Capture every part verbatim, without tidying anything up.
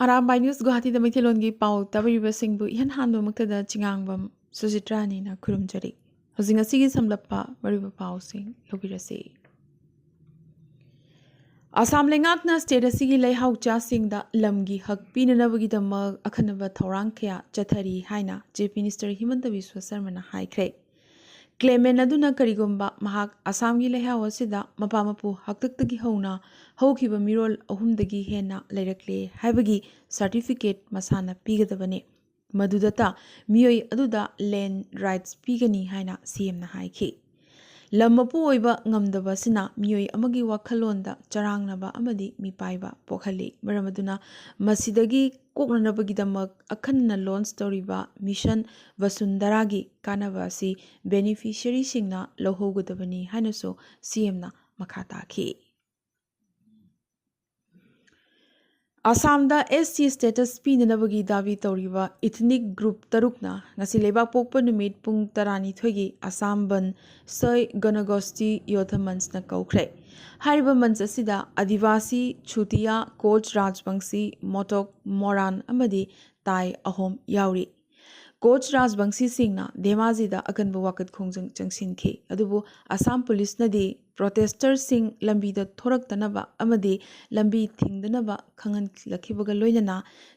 Arambai news ꯒꯨꯋꯥꯍꯥꯇꯤꯗ ꯃꯩꯇꯩꯂꯣꯟꯒꯤ ꯄꯥꯎ ꯇꯥꯕꯤꯔꯤꯕꯁꯤꯡꯕꯨ ꯏꯍꯥꯟ ꯍꯥꯟꯕꯃꯛꯇꯗ ꯆꯤꯉꯥꯡꯕꯝ ꯁꯨꯖꯤꯇ꯭ꯔꯥꯅꯤꯅ ꯈꯨꯔꯨꯝꯖꯔꯤ꯫ ꯍꯧꯖꯤꯛ ꯉꯁꯤꯒꯤ ꯁꯝꯂꯞꯄ ꯃꯔꯨꯑꯣꯏꯕ ꯄꯥꯎꯁꯤꯡ ꯂꯧꯕꯤꯔꯁꯤ꯫ ꯑꯁꯥꯝ ꯂꯩꯉꯥꯛꯅ ꯁ꯭ꯇꯦꯠ ꯑꯁꯤꯒꯤ ꯂꯩꯍꯥꯎ ꯆꯥꯁꯤꯡꯗ ꯂꯝꯒꯤ ꯍꯛ ꯄꯤꯅꯅꯕꯒꯤꯗꯃꯛ ꯑꯈꯟꯅꯕ ꯊꯧꯔꯥꯡ ꯀꯌꯥ ꯆꯠꯊꯔꯤ ꯍꯥꯏꯅ ꯆꯤꯐ ꯃꯤꯅꯤꯁꯇꯔ ꯍꯤꯃꯟꯇ ꯕꯤꯁ꯭ꯋ ꯁꯔꯃꯅ ꯍꯥꯏꯈ꯭ꯔꯦ꯫ ꯀ꯭ꯂꯦꯃꯦꯟ ꯑꯗꯨꯅ ꯀꯔꯤꯒꯨꯝꯕ ꯃꯍꯥꯛ ꯑꯁꯥꯝꯒꯤ ꯂꯩꯍꯥꯎ ꯑꯁꯤꯗ ꯃꯄꯥ ꯃꯄꯨ ꯍꯥꯛꯇꯛꯇꯒꯤ ꯍꯧꯅ ꯍꯧꯈꯤꯕ ꯃꯤꯔꯣꯜ ꯑꯍꯨꯝꯗꯒꯤ ꯍꯦꯟꯅ ꯂꯩꯔꯛꯂꯦ ꯍꯥꯏꯕꯒꯤ ꯁꯔꯇꯤꯐꯤꯀꯦꯠ ꯃꯁꯥꯅ ꯄꯤꯒꯗꯕꯅꯤ, ꯃꯗꯨꯗꯇ ꯃꯤꯑꯣꯏ ꯑꯗꯨꯗ ꯂꯦꯟ ꯔꯥꯏꯠꯁ ꯄꯤꯒꯅꯤ ꯍꯥꯏꯅ ꯁꯤ ꯑꯦꯝꯅ ꯍꯥꯏꯈꯤ꯫ ꯂꯝ ꯃꯄꯨ ꯑꯣꯏꯕ ꯉꯝꯗꯕ ꯑꯁꯤꯅ ꯃꯤꯑꯣꯏ ꯑꯃꯒꯤ ꯋꯥꯈꯜꯂꯣꯟꯗ ꯆꯔꯥꯡꯅꯕ ꯑꯃꯗꯤ ꯃꯤꯄꯥꯏꯕ ꯄꯣꯛꯍꯜꯂꯤ꯫ ꯃꯔꯝ ꯑꯗꯨꯅ ꯃꯁꯤꯗꯒꯤ ꯀꯣꯛꯅꯅꯕꯒꯤꯗꯃꯛ ꯑꯈꯟꯅꯅ ꯂꯣꯟꯆ ꯇꯧꯔꯤꯕ ꯃꯤꯁꯟ ꯕꯁꯨꯟꯗꯔꯥꯒꯤ ꯀꯥꯟꯅꯕ ꯑꯁꯤ ꯕꯦꯅꯤꯐꯤꯁꯤꯌꯔꯤꯁꯤꯡꯅ ꯂꯧꯍꯧꯒꯗꯕꯅꯤ ꯍꯥꯏꯅꯁꯨ ꯁꯤ ꯑꯦꯝꯅ ꯃꯈꯥ ꯇꯥꯈꯤ꯫ ꯑꯁꯥꯝꯗ ꯑꯦꯁ ꯇꯤ ꯁ꯭ꯇꯦꯇꯁ ꯄꯤꯅꯅꯕꯒꯤ ꯗꯥꯕꯤ ꯇꯧꯔꯤꯕ ꯏꯊꯅꯤꯛ ꯒ꯭ꯔꯨꯞ ꯇꯔꯨꯛꯅ ꯉꯁꯤ ꯂꯩꯕꯥꯛꯄꯣꯛꯄ ꯅꯨꯃꯤꯠ ꯄꯨꯡ ꯇꯔꯥꯅꯤꯊꯣꯏꯒꯤ ꯑꯁꯥꯝ ꯕꯟ ꯁꯣꯏ ꯒꯅꯒꯣꯁꯇꯤ ꯌꯣꯊ ꯃꯟꯆꯅ ꯀꯧꯈ꯭ꯔꯦ꯫ ꯍꯥꯏꯔꯤꯕ ꯃꯟꯆ ꯑꯁꯤꯗ ꯑꯗꯤꯕꯥꯁꯤ, ꯆꯨꯇꯤꯌꯥ, ꯀꯣꯆ ꯔꯥꯖꯕꯪꯁꯤ, ꯃꯣꯇꯣꯛ, ꯃꯣꯔꯥꯟ ꯑꯃꯗꯤ ꯇꯥꯏ ꯑꯍꯣꯝ ꯌꯥꯎꯔꯤ꯫ ꯀꯣꯆ ꯔꯥꯖꯕꯪꯁꯤꯁꯤꯡꯅ ꯙꯦꯃꯥꯖꯤꯗ ꯑꯀꯟꯕ ꯋꯥꯀꯠ ꯈꯣꯡꯖꯪ ꯆꯪꯁꯤꯟꯈꯤ, ꯑꯗꯨꯕꯨ ꯑꯁꯥꯝ ꯄꯨꯂꯤꯁꯅꯗꯤ ꯄ꯭ꯔꯣꯇꯦꯁꯇꯔꯁꯤꯡ ꯂꯝꯕꯤꯗ ꯊꯣꯔꯛꯇꯅꯕ ꯑꯃꯗꯤ ꯂꯝꯕꯤ ꯊꯤꯡꯗꯅꯕ ꯈꯪꯍꯟꯂꯛꯈꯤꯕꯒ ꯂꯣꯏꯅꯅ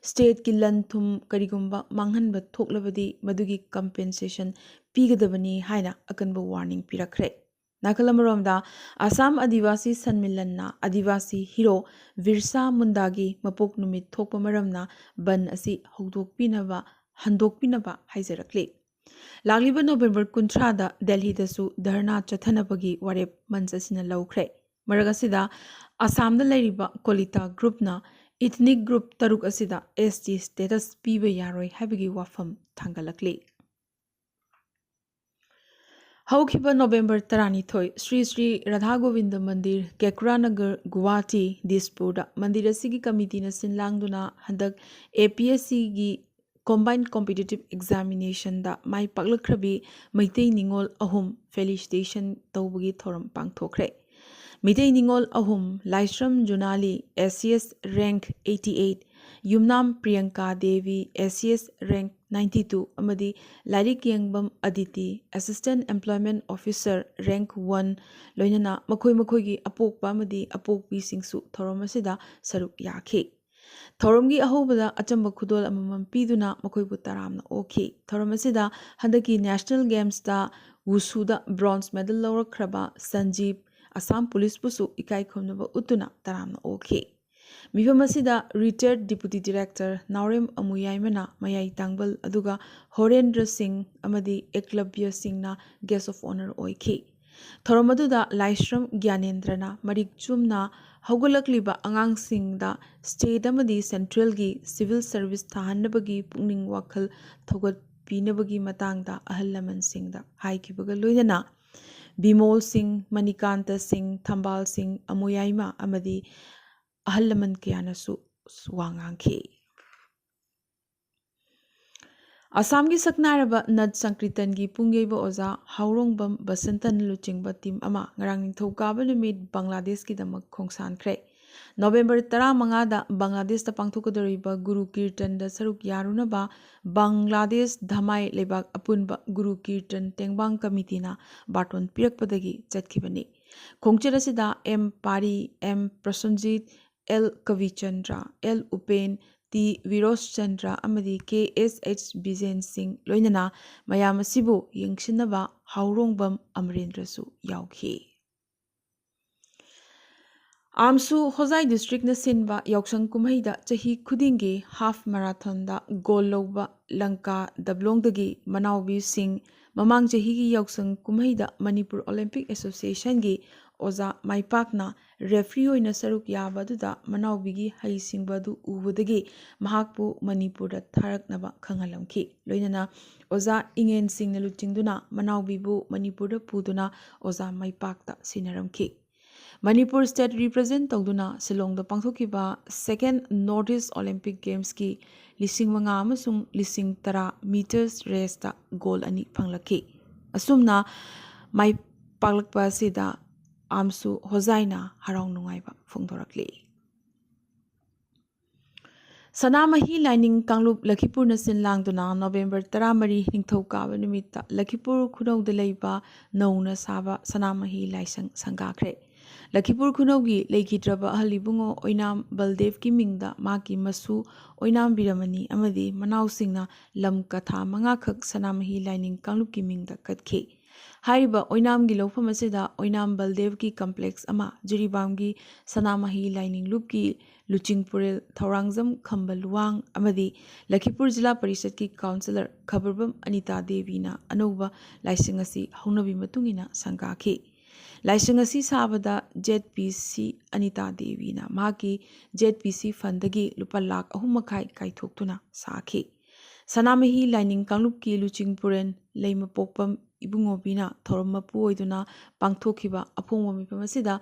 ꯁ꯭ꯇꯦꯠꯀꯤ ꯂꯟ ꯊꯨꯝ ꯀꯔꯤꯒꯨꯝꯕ ꯃꯥꯡꯍꯟꯕ ꯊꯣꯛꯂꯕꯗꯤ ꯃꯗꯨꯒꯤ ꯀꯝꯄꯦꯟꯁꯦꯁꯟ ꯄꯤꯒꯗꯕꯅꯤ ꯍꯥꯏꯅ ꯑꯀꯟꯕ ꯋꯥꯔꯅꯤꯡ ꯄꯤꯔꯛꯈ꯭ꯔꯦ꯫ ꯅꯥꯀꯜ ꯑꯃꯔꯣꯝꯗ, ꯑꯁꯥꯝ ꯑꯗꯤꯕꯥꯁꯤ ꯁꯟꯃꯤꯂꯟꯅ ꯑꯗꯤꯕꯥꯁꯤ ꯍꯤꯔꯣ ꯕꯤꯔꯁꯥ ꯃꯨꯟꯗꯥꯒꯤ ꯃꯄꯣꯛ ꯅꯨꯃꯤꯠ ꯊꯣꯛꯄ ꯃꯔꯝꯅ ꯕꯟ ꯑꯁꯤ ꯍꯧꯗꯣꯛꯄꯤꯅꯕ, ꯍꯟꯗꯣꯛꯄꯤꯅꯕ ꯍꯥꯏꯖꯔꯛꯂꯤ꯫ ꯂꯥꯛꯂꯤꯕ ꯅꯣꯕꯦꯝꯕꯔ ꯀꯨꯟꯊ꯭ꯔꯥꯗ ꯗꯦꯜꯍꯤꯗꯁꯨ ꯙꯔꯅꯥ ꯆꯠꯊꯅꯕꯒꯤ ꯋꯥꯔꯦꯞ ꯃꯟꯆ ꯑꯁꯤꯅ ꯂꯧꯈ꯭ꯔꯦ꯫ ꯃꯔꯛ ꯑꯁꯤꯗ, ꯑꯁꯥꯝꯗ ꯂꯩꯔꯤꯕ ꯀꯣꯂꯤꯇꯥ ꯒ꯭ꯔꯨꯞꯅ ꯏꯊꯅꯤꯛ ꯒ꯭ꯔꯨꯞ ꯇꯔꯨꯛ ꯑꯁꯤꯗ ꯑꯦꯁ ꯇꯤ ꯁ꯭ꯇꯦꯇꯁ ꯄꯤꯕ ꯌꯥꯔꯣꯏ ꯍꯥꯏꯕꯒꯤ ꯋꯥꯐꯝ ꯊꯥꯡꯒꯠꯂꯛꯂꯤ꯫ ꯍꯧꯈꯤꯕ ꯅꯣꯕꯦꯝꯕꯔ ꯇꯔꯥꯅꯤꯊꯣꯏ, ꯁ꯭ꯔꯤ ꯁ꯭ꯔꯤ ꯔꯥꯙꯥ ꯒꯣꯕꯤꯟꯗ ꯃꯟꯗꯤꯔ, ꯀꯦꯀ꯭ꯔꯥꯅꯒꯔ, ꯒꯨꯋꯥꯍꯥꯇꯤ, ꯗꯤꯁꯄꯨꯔꯗ ꯃꯟꯗꯤꯔ ꯑꯁꯤꯒꯤ ꯀꯃꯤꯇꯤꯅ ꯁꯤꯟ ꯂꯥꯡꯗꯨꯅ ꯍꯟꯗꯛ ꯑꯦ ꯄꯤ ꯑꯦꯁ ꯁꯤꯒꯤ ꯀꯣꯝꯕꯥꯏꯟ ꯀꯣꯝꯄꯤꯇꯤꯇꯤꯚ ꯑꯦꯛꯖꯥꯃꯤꯅꯦꯁꯟꯗ ꯃꯥꯏ ꯄꯥꯛꯂꯛꯈ꯭ꯔꯕꯤ ꯃꯩꯇꯩ ꯅꯤꯉꯣꯜ ꯑꯍꯨꯝ ꯐꯦꯂꯤꯁꯤꯇꯦꯁꯟ ꯇꯧꯕꯒꯤ ꯊꯧꯔꯝ ꯄꯥꯡꯊꯣꯛꯈ꯭ꯔꯦ꯫ ꯃꯤꯇꯩ ꯅꯤꯉꯣꯜ ꯑꯍꯨꯝ, ꯂꯥꯏꯁ꯭ꯔꯝ ꯖꯨꯅꯥꯂꯤ, S C S rank eighty eight, ꯌꯨꯝꯅꯥꯝ ꯄ꯭ꯔꯤꯌꯪꯀꯥ Devi, S C S rank ninety two, ꯑꯃꯗꯤ ꯂꯥꯏꯔꯤꯛ ꯌꯦꯡꯕꯝ ꯑꯗꯤꯇꯤ, Assistant Employment Officer rank one, ꯂꯣꯏꯅꯅ ꯃꯈꯣꯏ ꯃꯈꯣꯏꯒꯤ ꯑꯄꯣꯛꯄ ꯑꯃꯗꯤ ꯑꯄꯣꯛꯄꯤꯁꯤꯡꯁꯨ ꯊꯧꯔꯝ ꯑꯁꯤꯗ ꯁꯔꯨꯛ ꯌꯥꯈꯤ꯫ ꯊꯧꯔꯝꯒꯤ ꯑꯍꯧꯕꯗ ꯑꯆꯝꯕ ꯈꯨꯗꯣꯜ ꯑꯃꯃꯝ ꯄꯤꯗꯨꯅ ꯃꯈꯣꯏꯕꯨ ꯇꯔꯥꯝꯅ ꯑꯣꯛꯈꯤ꯫ ꯊꯧꯔꯝ ꯑꯁꯤꯗ ꯍꯟꯗꯛꯀꯤ National Gamesꯇ ꯋꯨꯁꯨꯗ bronze medal ꯂꯧꯔꯛꯈ꯭ꯔꯕ ꯁꯟꯖꯤꯞ, ꯑꯁꯥꯝ ꯄꯨꯂꯤꯁꯄꯨꯁꯨ ꯏꯀꯥꯏ ꯈꯨꯝꯅꯕ ꯎꯠꯇꯨꯅ ꯇꯔꯥꯝꯅ ꯑꯣꯛꯈꯤ꯫ ꯃꯤꯐꯝ ꯑꯁꯤꯗ retired Deputy Director ꯅꯥꯎꯔꯦꯝ ꯑꯃꯨꯌꯥꯏꯃꯅ ꯃꯌꯥꯏ ꯇꯥꯡꯕꯜ, ꯑꯗꯨꯒ ꯍꯣꯔꯦꯟꯗ꯭ꯔ ꯁꯤꯡ ꯑꯃꯗꯤ ꯑꯦꯛꯂꯕ꯭ꯌ ꯁꯤꯡꯅ Guest of Honour ꯑꯣꯏꯈꯤ꯫ ꯊꯧꯔꯝ ꯑꯗꯨꯗ ꯂꯥꯏꯁ꯭ꯔꯝ ꯒ꯭ꯌꯥꯅꯦꯟꯗ꯭ꯔꯅ ꯃꯔꯤꯛ ꯆꯨꯝꯅ ꯍꯧꯒꯠꯂꯛꯂꯤꯕ ꯑꯉꯥꯡꯁꯤꯡꯗ state ꯑꯃꯗꯤ centralꯒꯤ civil service ꯊꯥꯍꯟꯅꯕꯒꯤ ꯄꯨꯛꯅꯤꯡ ꯋꯥꯈꯜ ꯊꯧꯒꯠꯄꯤꯅꯕꯒꯤ ꯃꯇꯥꯡꯗ ꯑꯍꯜ ꯂꯃꯟꯁꯤꯡꯗ ꯍꯥꯏꯈꯤꯕꯒ ꯂꯣꯏꯅꯅ ꯕꯤꯃꯣꯜ ꯁꯤꯡ, ꯃꯅꯤꯀꯥꯟꯇ ꯁꯤꯡ, ꯊꯝꯕꯥꯜ ꯁꯤꯡ, ꯑꯃꯨꯌꯥꯏꯃ ꯑꯃꯗꯤ ꯑꯍꯜ ꯂꯃꯟ ꯀꯌꯥꯅꯁꯨ ꯋꯥ ꯉꯥꯡꯈꯤ꯫ ꯑꯁꯥꯝꯒꯤ ꯁꯛꯅꯥꯏꯔꯕ ꯅꯠ ꯁꯪꯀ꯭ꯔꯤꯇꯟꯒꯤ ꯄꯨꯡꯌꯩꯕ ꯑꯣꯖꯥ ꯍꯥꯎꯔꯣꯡꯕꯝ ꯕꯁꯟꯇꯟ ꯂꯨꯆꯤꯡꯕ team ꯑꯃ ꯉꯔꯥꯡ ꯅꯤꯡꯊꯧꯀꯥꯕ ꯅꯨꯃꯤꯠ ꯕꯪꯒ꯭ꯂꯥꯗꯦꯁꯀꯤꯗꯃꯛ ꯈꯣꯡꯁꯥꯟꯈ꯭ꯔꯦ꯫ November ꯇꯔꯥꯃꯉꯥꯗ ꯕꯪꯒ꯭ꯂꯥꯗꯦꯁꯇ ꯄꯥꯡꯊꯣꯛꯀꯗꯧꯔꯤꯕ ꯒꯨꯔꯨ ꯀꯤꯔꯇꯟꯗ ꯁꯔꯨꯛ ꯌꯥꯔꯨꯅꯕ ꯕꯪꯒ꯭ꯂꯥꯗꯦꯁ ꯙꯃꯥꯏ ꯂꯩꯕꯥꯛ ꯑꯄꯨꯟꯕ ꯒꯨꯔꯨ ꯀꯤꯔꯇꯟ ꯇꯦꯡꯕꯥꯡ ꯀꯃꯤꯇꯤꯅ ꯕꯥꯔꯇꯣꯟ ꯄꯤꯔꯛꯄꯗꯒꯤ ꯆꯠꯈꯤꯕꯅꯤ꯫ ꯈꯣꯡꯆꯠ ꯑꯁꯤꯗ M ꯄꯥꯔꯤ, M ꯄ꯭ꯔꯁꯟꯖꯤꯠ, L ꯀꯕꯤꯆꯟꯗ꯭ꯔ, L Upen, T ꯕꯤꯔꯣꯖꯆꯟꯗ꯭ꯔ ꯑꯃꯗꯤ K S H ꯕꯤꯖꯦꯟ ꯁꯤꯡ ꯂꯣꯏꯅꯅ ꯃꯌꯥꯝ ꯑꯁꯤꯕꯨ ꯌꯦꯡꯁꯤꯟꯅꯕ ꯍꯥꯎꯔꯣꯡꯕꯝ ꯑꯃꯔꯦꯟꯗ꯭ꯔꯁꯨ ꯌꯥꯎꯈꯤ꯫ ꯑꯥꯝꯁꯨ ꯍꯣꯖꯥꯏ districtꯅ ꯁꯤꯟꯕ ꯌꯥꯎꯁꯪ ꯀꯨꯝꯍꯩꯗ ꯆꯍꯤ ꯈꯨꯗꯤꯡꯒꯤ half marathonꯗ gold ꯂꯧꯕ ꯂꯪꯀꯥ ꯗꯕ꯭ꯂꯣꯡꯗꯒꯤ ꯃꯅꯥꯎꯕꯤꯁꯤꯡ ꯃꯃꯥꯡ ꯆꯍꯤꯒꯤ ꯌꯥꯎꯁꯪ ꯀꯨꯝꯍꯩꯗ ꯃꯅꯤꯄꯨꯔ Olympic Associationꯒꯤ ꯑꯣꯖꯥ ꯃꯥꯏꯄꯥꯛꯅ referee ꯑꯣꯏꯅ ꯁꯔꯨꯛ ꯌꯥꯕ ꯑꯗꯨꯗ ꯃꯅꯥꯎꯕꯤꯒꯤ ꯍꯩꯁꯤꯡꯕ ꯑꯗꯨ ꯎꯕꯗꯒꯤ ꯃꯍꯥꯛꯄꯨ ꯃꯅꯤꯄꯨꯔꯗ ꯊꯥꯔꯛꯅꯕ ꯈꯪꯍꯜꯂꯝꯈꯤ꯫ ꯂꯣꯏꯅꯅ ꯑꯣꯖꯥ ꯏꯉꯦꯟ ꯁꯤꯡꯅ ꯂꯨꯆꯤꯡꯗꯨꯅ ꯃꯅꯥꯎꯕꯤꯕꯨ ꯃꯅꯤꯄꯨꯔꯗ ꯄꯨꯗꯨꯅ ꯑꯣꯖꯥ ꯃꯥꯏꯄꯥꯛꯇ ꯁꯤꯟꯅꯔꯝꯈꯤ꯫ ꯃꯅꯤꯄꯨꯔ state represent ꯇꯧꯗꯨꯅ ꯁꯤꯂꯣꯡꯗ ꯄꯥꯡꯊꯣꯛꯈꯤꯕ second North East Olympic Gamesꯀꯤ ꯂꯤꯁꯤꯡ ꯃꯉꯥ ꯑꯃꯁꯨꯡ ꯂꯤꯁꯤꯡ ꯇꯔꯥ meters raceꯇ gold ꯑꯅꯤ ꯐꯪꯂꯛꯈꯤ꯫ ꯑꯁꯨꯝꯅ ꯃꯥꯏ ꯄꯥꯛꯂꯛꯄ ꯑꯁꯤꯗ ꯃꯌꯥꯝꯁꯨ ꯍꯣꯖꯥꯏꯅ ꯍꯔꯥꯎ ꯅꯨꯡꯉꯥꯏꯕ ꯐꯣꯡꯗꯣꯔꯛꯂꯤ꯫ ꯁꯅꯥꯃꯍꯤ ꯂꯥꯏꯅꯤꯡ ꯀꯥꯡꯂꯨꯞ ꯂꯈꯤꯄꯨꯔꯅ ꯁꯤꯟ ꯂꯥꯡꯗꯨꯅ ꯅꯣꯕꯦꯝꯕꯔ ꯇꯔꯥꯃꯔꯤ ꯅꯤꯡꯊꯧꯀꯥꯕ ꯅꯨꯃꯤꯠꯇ ꯂꯈꯤꯄꯨꯔ ꯈꯨꯅꯧꯗ ꯂꯩꯕ ꯅꯧꯅ ꯁꯥꯕ ꯁꯅꯥꯃꯍꯤ ꯂꯥꯏꯁꯪ ꯁꯪꯒꯥꯈ꯭ꯔꯦ꯫ ꯂꯈꯤꯄꯨꯔ ꯈꯨꯅꯧꯒꯤ ꯂꯩꯈꯤꯗ꯭ꯔꯕ ꯑꯍꯜ ꯏꯕꯨꯡꯉꯣ ꯑꯣꯏꯅꯥꯝ ꯕꯜꯗꯦꯕꯀꯤ ꯃꯤꯡꯗ ꯃꯍꯥꯛꯀꯤ ꯃꯁꯨ ꯑꯣꯏꯅꯥꯝ ꯕꯤꯔꯃꯅꯤ ꯑꯃꯗꯤ ꯃꯅꯥꯎꯁꯤꯡꯅ ꯂꯝ ꯀꯊꯥ ꯃꯉꯥꯈꯛ ꯁꯅꯥꯃꯍꯤ ꯂꯥꯏꯅꯤꯡ ꯀꯥꯡꯂꯨꯞꯀꯤ ꯃꯤꯡꯗ ꯀꯠꯈꯤ꯫ ꯍꯥꯏꯔꯤꯕ ꯑꯣꯏꯅꯥꯝꯒꯤ ꯂꯧꯐꯝ ꯑꯁꯤꯗ ꯑꯣꯏꯅꯥꯝ ꯕꯜꯗꯦꯕꯀꯤ ꯀꯝꯄ꯭ꯂꯦꯛꯁ ꯑꯃ, ꯖꯤꯔꯤꯕꯥꯝꯒꯤ ꯁꯅꯥꯃꯍꯤ ꯂꯥꯏꯅꯤꯡ ꯂꯨꯞꯀꯤ ꯂꯨꯆꯤꯡꯄꯨꯔꯦꯜ ꯊꯧꯔꯥꯡꯖꯝ ꯈꯝꯕ ꯂꯨꯋꯥꯡ ꯑꯃꯗꯤ ꯂꯈꯤꯄꯨꯔ ꯖꯤꯂꯥ ꯄꯔꯤꯁꯠꯀꯤ ꯀꯥꯎꯟꯁꯤꯂꯔ ꯈꯕꯔꯕꯝ ꯑꯅꯤꯇꯥ ꯗꯦꯕꯤꯅ ꯑꯅꯧꯕ ꯂꯥꯏꯁꯪ ꯑꯁꯤ ꯍꯧꯅꯕꯤ ꯃꯇꯨꯡ ꯏꯟꯅ ꯁꯪꯒꯥꯈꯤ꯫ ꯂꯥꯏꯁꯪ ꯑꯁꯤ ꯁꯥꯕꯗ ꯖꯦꯠ ꯄꯤ ꯁꯤ ꯑꯅꯤꯇꯥ ꯗꯦꯕꯤꯅ ꯃꯍꯥꯛꯀꯤ ꯖꯦꯠ ꯄꯤ ꯁꯤ ꯐꯟꯗꯒꯤ ꯂꯨꯄꯥ ꯂꯥꯈ ꯑꯍꯨꯝ ꯃꯈꯥꯏ ꯀꯥꯏꯊꯣꯛꯇꯨꯅ ꯁꯥꯈꯤ꯫ ꯁꯅꯥꯃꯍꯤ ꯂꯥꯏꯅꯤꯡ ꯀꯥꯡꯂꯨꯞꯀꯤ ꯂꯨꯆꯤꯡꯄꯨꯔꯦꯜ ꯂꯩꯃꯄꯣꯛꯄꯝ ꯏꯕꯨꯡꯉꯣꯕꯤꯅ ꯊꯧꯔꯝ ꯃꯄꯨ ꯑꯣꯏꯗꯨꯅ ꯄꯥꯡꯊꯣꯛꯈꯤꯕ ꯑꯐꯣꯡꯕ ꯃꯤꯐꯝ ꯑꯁꯤꯗ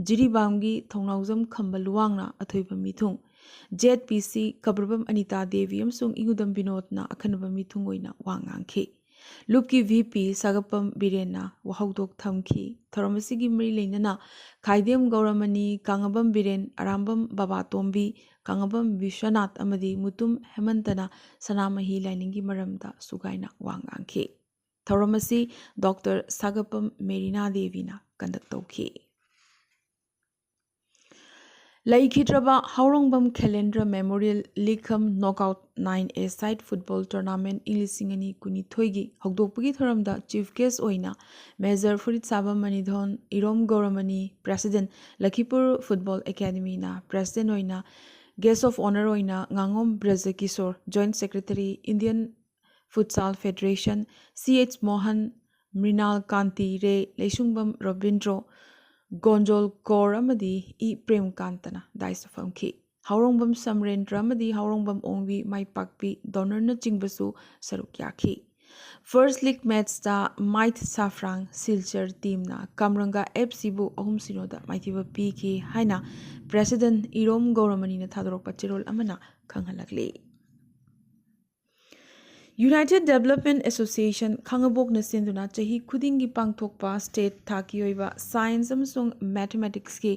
ꯖꯤꯔꯤꯕꯥꯝꯒꯤ ꯊꯧꯅꯥꯎꯖꯝ ꯈꯝꯕ ꯂꯨꯋꯥꯡꯅ ꯑꯊꯣꯏꯕ ꯃꯤꯊꯨꯡ, ꯖꯦꯠ ꯄꯤ ꯁꯤ ꯈꯕꯔꯕꯝ ꯑꯅꯤꯇꯥ ꯗꯦꯕꯤ ꯑꯃꯁꯨꯡ ꯏꯉꯨꯗꯝ ꯕꯤꯅꯣꯗꯅ ꯑꯈꯟꯅꯕ ꯃꯤꯊꯨꯡ ꯑꯣꯏꯅ ꯋꯥ ꯉꯥꯡꯈꯤ꯫ ꯂꯨꯞꯀꯤ ꯚꯤ ꯄꯤ ꯁꯥꯒꯞꯄꯝ ꯕꯤꯔꯦꯟꯅ ꯋꯥꯍꯧꯗꯣꯛ ꯊꯝꯈꯤ꯫ ꯊꯧꯔꯝ ꯑꯁꯤꯒꯤ ꯃꯔꯤ ꯂꯩꯅꯅ ꯈꯥꯏꯗꯦꯝ ꯒꯧꯔꯃꯅꯤ, ꯀꯥꯡꯉꯕꯝ ꯕꯤꯔꯦꯟ, ꯑꯔꯥꯝꯕꯝ ꯕꯕꯥꯇꯣꯝꯕꯤ, ꯀꯥꯡꯉꯕꯝ ꯕꯤꯁ꯭ꯋꯅꯥꯊ ꯑꯃꯗꯤ ꯃꯨꯇꯨꯝ ꯍꯦꯃꯟꯇꯅ ꯁꯅꯥꯃꯍꯤ ꯂꯥꯏꯅꯤꯡꯒꯤ ꯃꯔꯝꯗ ꯁꯨꯒꯥꯏꯅ ꯋꯥ ꯉꯥꯡꯈꯤ꯫ ꯊꯧꯔꯝ ꯑꯁꯤ ꯗꯣꯛꯇꯔ ꯁꯥꯒꯞꯄꯝ ꯃꯦꯔꯤꯅꯥ ꯗꯦꯕꯤꯅ ꯀꯟꯗꯛ ꯇꯧꯈꯤ꯫ ꯂꯩꯈꯤꯗ꯭ꯔꯕ ꯍꯥꯎꯔꯣꯡꯕꯝ ꯈꯦꯂꯦꯟꯗ꯭ꯔ ꯃꯦꯃꯣꯔꯤꯌꯦꯜ ꯂꯤꯒ ꯀꯝ ꯅꯣꯛꯑꯥꯎꯠ ꯅꯥꯏꯟ ꯑꯦ ꯁꯥꯏꯠ ꯐꯨꯠꯕꯣꯜ ꯇꯣꯔꯅꯥꯃꯦꯟꯠ ꯏꯪ ꯂꯤꯁꯤꯡ ꯑꯅꯤ ꯀꯨꯟꯅꯤꯊꯣꯏꯒꯤ ꯍꯧꯗꯣꯛꯄꯒꯤ ꯊꯧꯔꯝꯗ ꯆꯤꯐ ꯒꯦꯁ ꯑꯣꯏꯅ ꯃꯦꯖꯔ ꯐꯨꯔꯤꯠꯁꯥꯕꯝ ꯃꯅꯤꯊꯣꯟ ꯏꯔꯣꯝ ꯒꯧꯔꯃꯅꯤ, ꯄ꯭ꯔꯦꯁꯤꯗꯦꯟꯠ ꯂꯈꯤꯄꯨꯔ ꯐꯨꯠꯕꯣꯜ ꯑꯦꯀꯥꯗꯃꯤꯅ ꯄ꯭ꯔꯦꯁꯤꯗꯦꯟꯠ ꯑꯣꯏꯅ, ꯒꯦꯁ ꯑꯣꯐ ꯑꯣꯅꯔ ꯑꯣꯏꯅ ꯉꯥꯉꯣꯝ ꯕ꯭ꯔꯖꯀꯤꯁꯣꯔ, ꯖꯣꯏꯟꯠ ꯁꯦꯀ꯭ꯔꯦꯇꯔꯤ, ꯏꯟꯗꯤꯌꯟ ꯐꯨꯠꯁꯥꯜ ꯐꯦꯗꯔꯦꯁꯟ, ꯁꯤ ꯑꯩꯆ ꯃꯣꯍꯟ, ꯃ꯭ꯔꯤꯅꯥꯜ ꯀꯥꯟꯇꯤ ꯔꯦ, ꯂꯩꯁꯨꯡꯕꯝ ꯔꯕꯤꯟꯗ꯭ꯔꯣ, ꯒꯣꯟꯖꯣꯜ ꯀꯣꯔ ꯑꯃꯗꯤ ꯏ ꯄ꯭ꯔꯦꯝꯀꯥꯟꯇꯅ ꯗꯥꯏꯁꯇ ꯐꯝꯈꯤ꯫ ꯍꯥꯎꯔꯣꯡꯕꯝ ꯁꯃꯔꯦꯟꯗ꯭ꯔ ꯑꯃꯗꯤ ꯍꯥꯎꯔꯣꯡꯕꯝ ꯑꯣꯡꯕꯤ ꯃꯥꯏꯄꯥꯛꯄꯤ ꯗꯣꯅꯔꯅꯆꯤꯡꯕꯁꯨ ꯁꯔꯨꯛ ꯌꯥꯈꯤ꯫ ꯐꯥꯔꯁꯠ ꯂꯤꯒ ꯃꯦꯠꯆꯇ ꯃꯥꯏꯠ ꯁꯥꯐ꯭ꯔꯥꯡ ꯁꯤꯜꯆꯔ ꯇꯤꯝꯅ ꯀꯥꯝꯔꯪꯒ ꯑꯦꯐ ꯁꯤꯕꯨ ꯑꯍꯨꯝ ꯁꯤꯅꯣꯗ ꯃꯥꯏꯊꯤꯕ ꯄꯤꯈꯤ ꯍꯥꯏꯅ ꯄ꯭ꯔꯦꯁꯤꯗꯦꯟꯠ ꯏꯔꯣꯝ ꯒꯧꯔꯃꯅꯤꯅ ꯊꯥꯗꯣꯔꯛꯄ ꯆꯦꯔꯣꯜ ꯑꯃꯅ ꯈꯪꯍꯜꯂꯛꯂꯤ꯫ United Development Association, ꯈꯥꯉꯕꯣꯛꯅ ꯁꯤꯟꯗꯨꯅ ꯆꯍꯤ ꯈꯨꯗꯤꯡꯒꯤ ꯄꯥꯡꯊꯣꯛꯄ state ꯊꯥꯛꯀꯤ ꯑꯣꯏꯕ science ꯑꯃꯁꯨꯡ mathematicsꯀꯤ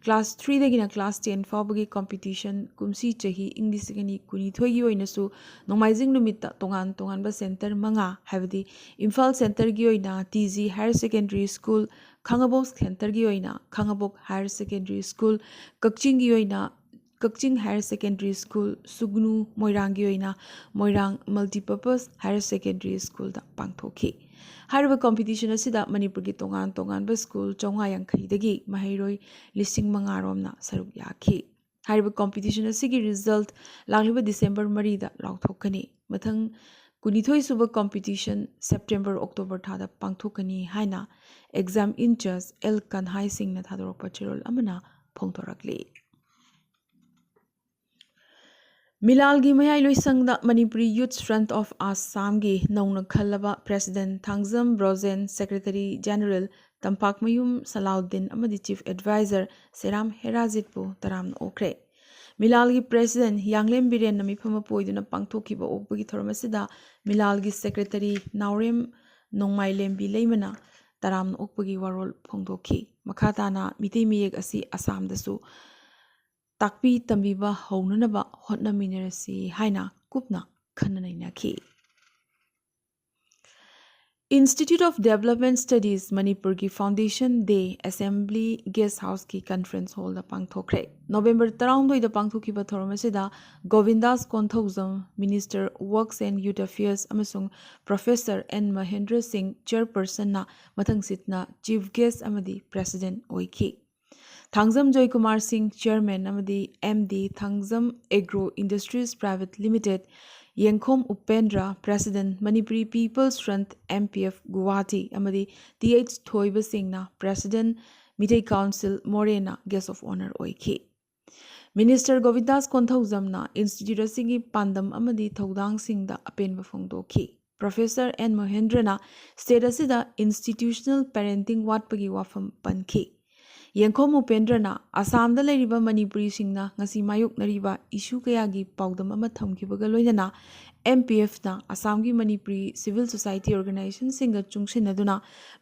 class threeꯗꯒꯤꯅ class ten ꯐꯥꯎꯕꯒꯤ competition ꯀꯨꯝꯁꯤ ꯆꯍꯤ ꯏꯪ ꯂꯤꯁꯤꯡ ꯑꯅꯤ ꯀꯨꯟꯅꯤꯊꯣꯏꯒꯤ ꯑꯣꯏꯅꯁꯨ ꯅꯣꯡꯃꯥꯏꯖꯤꯡ ꯅꯨꯃꯤꯠꯇ ꯇꯣꯉꯥꯟ ꯇꯣꯉꯥꯟꯕ centre ꯃꯉꯥ, ꯍꯥꯏꯕꯗꯤ ꯏꯝꯐꯥꯜ centreꯒꯤ ꯑꯣꯏꯅ T G Higher Secondary School, ꯈꯥꯉꯕꯣꯛ centreꯒꯤ ꯑꯣꯏꯅ ꯈꯥꯉꯕꯣꯛ Higher Secondary School, ꯀꯛꯆꯤꯡꯒꯤ ꯑꯣꯏꯅ ꯀꯛꯆꯤꯡ Higher Secondary School, ꯁꯨꯒꯅꯨ, ꯃꯣꯏꯔꯥꯡꯒꯤ ꯑꯣꯏꯅ ꯃꯣꯏꯔꯥꯡ Multipurpose Higher Secondary Schoolꯗ ꯄꯥꯡꯊꯣꯛꯈꯤ꯫ ꯍꯥꯏꯔꯤꯕ competition ꯑꯁꯤꯗ ꯃꯅꯤꯄꯨꯔꯒꯤ ꯇꯣꯉꯥꯟ ꯇꯣꯉꯥꯟꯕ school ꯆꯥꯝꯃꯉꯥ ꯌꯥꯡꯈꯩꯗꯒꯤ ꯃꯍꯩꯔꯣꯏ ꯂꯤꯁꯤꯡ ꯃꯉꯥ ꯔꯣꯝꯅ ꯁꯔꯨꯛ ꯌꯥꯈꯤ꯫ ꯍꯥꯏꯔꯤꯕ competition ꯑꯁꯤꯒꯤ result ꯂꯥꯛꯂꯤꯕ December ꯃꯔꯤꯗ ꯂꯥꯎꯊꯣꯛꯀꯅꯤ꯫ ꯃꯊꯪ ꯀꯨꯟꯅꯤꯊꯣꯏ ꯁꯨꯕ competition September, October ꯊꯥꯗ ꯄꯥꯡꯊꯣꯛꯀꯅꯤ ꯍꯥꯏꯅ exam in-charge L ꯀꯟꯍꯥꯏ ꯁꯤꯡꯅ ꯊꯥꯗꯣꯔꯛꯄ ꯆꯦꯔꯣꯜ ꯑꯃꯅ ꯐꯣꯡꯗꯣꯔꯛꯂꯤ꯫ ꯃꯤꯂꯥꯜꯒꯤ ꯃꯌꯥꯏ ꯂꯣꯏꯁꯪꯗ Manipuri Youth Front of Assamꯒꯤ ꯅꯧꯅ ꯈꯜꯂꯕ president Thangjam Brojen, secretary general ꯇꯝꯄꯥꯛꯃꯌꯨꯝ ꯁꯂꯥꯎꯗꯤꯟ ꯑꯃꯗꯤ chief adviser ꯁꯦꯔꯥꯝ ꯍꯦꯔꯥꯖꯤꯠꯄꯨ ꯇꯔꯥꯝꯅ ꯑꯣꯛꯈ꯭ꯔꯦ꯫ ꯃꯤꯂꯥꯜꯒꯤ president ꯌꯥꯡꯂꯦꯝ ꯕꯤꯔꯦꯟꯅ ꯃꯤꯐꯝ ꯑꯃ ꯄꯣꯏꯗꯨꯅ ꯄꯥꯡꯊꯣꯛꯈꯤꯕ ꯑꯣꯛꯄꯒꯤ ꯊꯧꯔꯝ ꯑꯁꯤꯗ ꯃꯤꯂꯥꯜꯒꯤ secretary ꯅꯥꯎꯔꯦꯝ ꯅꯣꯡꯃꯥꯏꯂꯦꯝꯕꯤ ꯂꯩꯃꯅ ꯇꯔꯥꯝꯅ ꯑꯣꯛꯄꯒꯤ ꯋꯥꯔꯣꯜ ꯐꯣꯡꯗꯣꯛꯈꯤ꯫ ꯃꯈꯥ ꯇꯥꯅ ꯃꯤꯇꯩ ꯃꯌꯦꯛ ꯑꯁꯤ ꯑꯁꯥꯝꯗꯁꯨ ꯇꯥꯛꯄꯤ ꯇꯝꯕꯤꯕ ꯍꯧꯅꯅꯕ ꯍꯣꯠꯅꯃꯤꯟꯅꯔꯁꯤ ꯍꯥꯏꯅ ꯀꯨꯞꯅ ꯈꯟꯅ ꯅꯩꯅꯈꯤ꯫ Institute of Development Studies ꯃꯅꯤꯄꯨꯔꯒꯤ foundation day Assembly Guest Houseꯀꯤ conference hallꯗ ꯄꯥꯡꯊꯣꯛꯈ꯭ꯔꯦ꯫ November ꯇꯔꯥꯍꯨꯝꯗꯣꯏꯗ ꯄꯥꯡꯊꯣꯛꯈꯤꯕ ꯊꯧꯔꯝ ꯑꯁꯤꯗ ꯒꯣꯕꯤꯟꯗꯥꯁ Konthoujam, Minister Works and Youth Affairs, ꯑꯃꯁꯨꯡ Professor N ꯃꯍꯦꯟꯗ꯭ꯔ ꯁꯤꯡ, chairpersonꯅ ꯃꯊꯪꯁꯤꯠꯅ chief guest ꯑꯃꯗꯤ president ꯑꯣꯏꯈꯤ꯫ ꯊꯥꯡꯖꯝ ꯖꯣꯏꯀꯨꯃꯥꯔ ꯁꯤꯡ, chairman, ꯑꯃꯗꯤ M D Thangjam Agro Industries Private Limited, ꯌꯦꯡꯈꯣꯝ Upendra, president, Manipuri People's Front, M P F, Guwahati, ꯑꯃꯗꯤ T H ꯊꯣꯏꯕ ꯁꯤꯡꯅ, president, Meitei Council, ꯃꯣꯔꯦꯅ guest of honour ꯑꯣꯏꯈꯤ꯫ Minister ꯒꯣꯕꯤꯟꯗꯥꯁ ꯀꯣꯟꯊꯧꯖꯝꯅ institute ꯑꯁꯤꯒꯤ ꯄꯥꯟꯗꯝ ꯑꯃꯗꯤ ꯊꯧꯗꯥꯡꯁꯤꯡꯗ ꯑꯄꯦꯟꯕ ꯐꯣꯡꯗꯣꯛꯈꯤ꯫ Professor N ꯃꯍꯦꯟꯗ꯭ꯔꯅ state ꯑꯁꯤꯗ institutional parenting ꯋꯥꯠꯄꯒꯤ ꯋꯥꯐꯝ ꯄꯟꯈꯤ꯫ ꯌꯦꯡꯈꯣꯝ ꯎꯄꯦꯟꯗ꯭ꯔꯅ ꯑꯁꯥꯝꯗ ꯂꯩꯔꯤꯕ ꯃꯅꯤꯄꯨꯔꯤꯁꯤꯡꯅ ꯉꯁꯤ ꯃꯥꯌꯣꯛꯅꯔꯤꯕ ꯏꯁꯨ ꯀꯌꯥꯒꯤ ꯄꯥꯎꯗꯝ ꯑꯃ ꯊꯝꯈꯤꯕꯒ ꯂꯣꯏꯅꯅ, ꯑꯦꯝ ꯄꯤ ꯑꯦꯐꯅ ꯑꯁꯥꯝꯒꯤ ꯃꯅꯤꯄꯨꯔꯤ ꯁꯤꯚꯤꯜ ꯁꯣꯁꯥꯏꯇꯤ ꯑꯣꯔꯒꯅꯥꯏꯖꯦꯁꯟꯁꯤꯡꯒ ꯆꯨꯡꯁꯤꯟꯅꯗꯨꯅ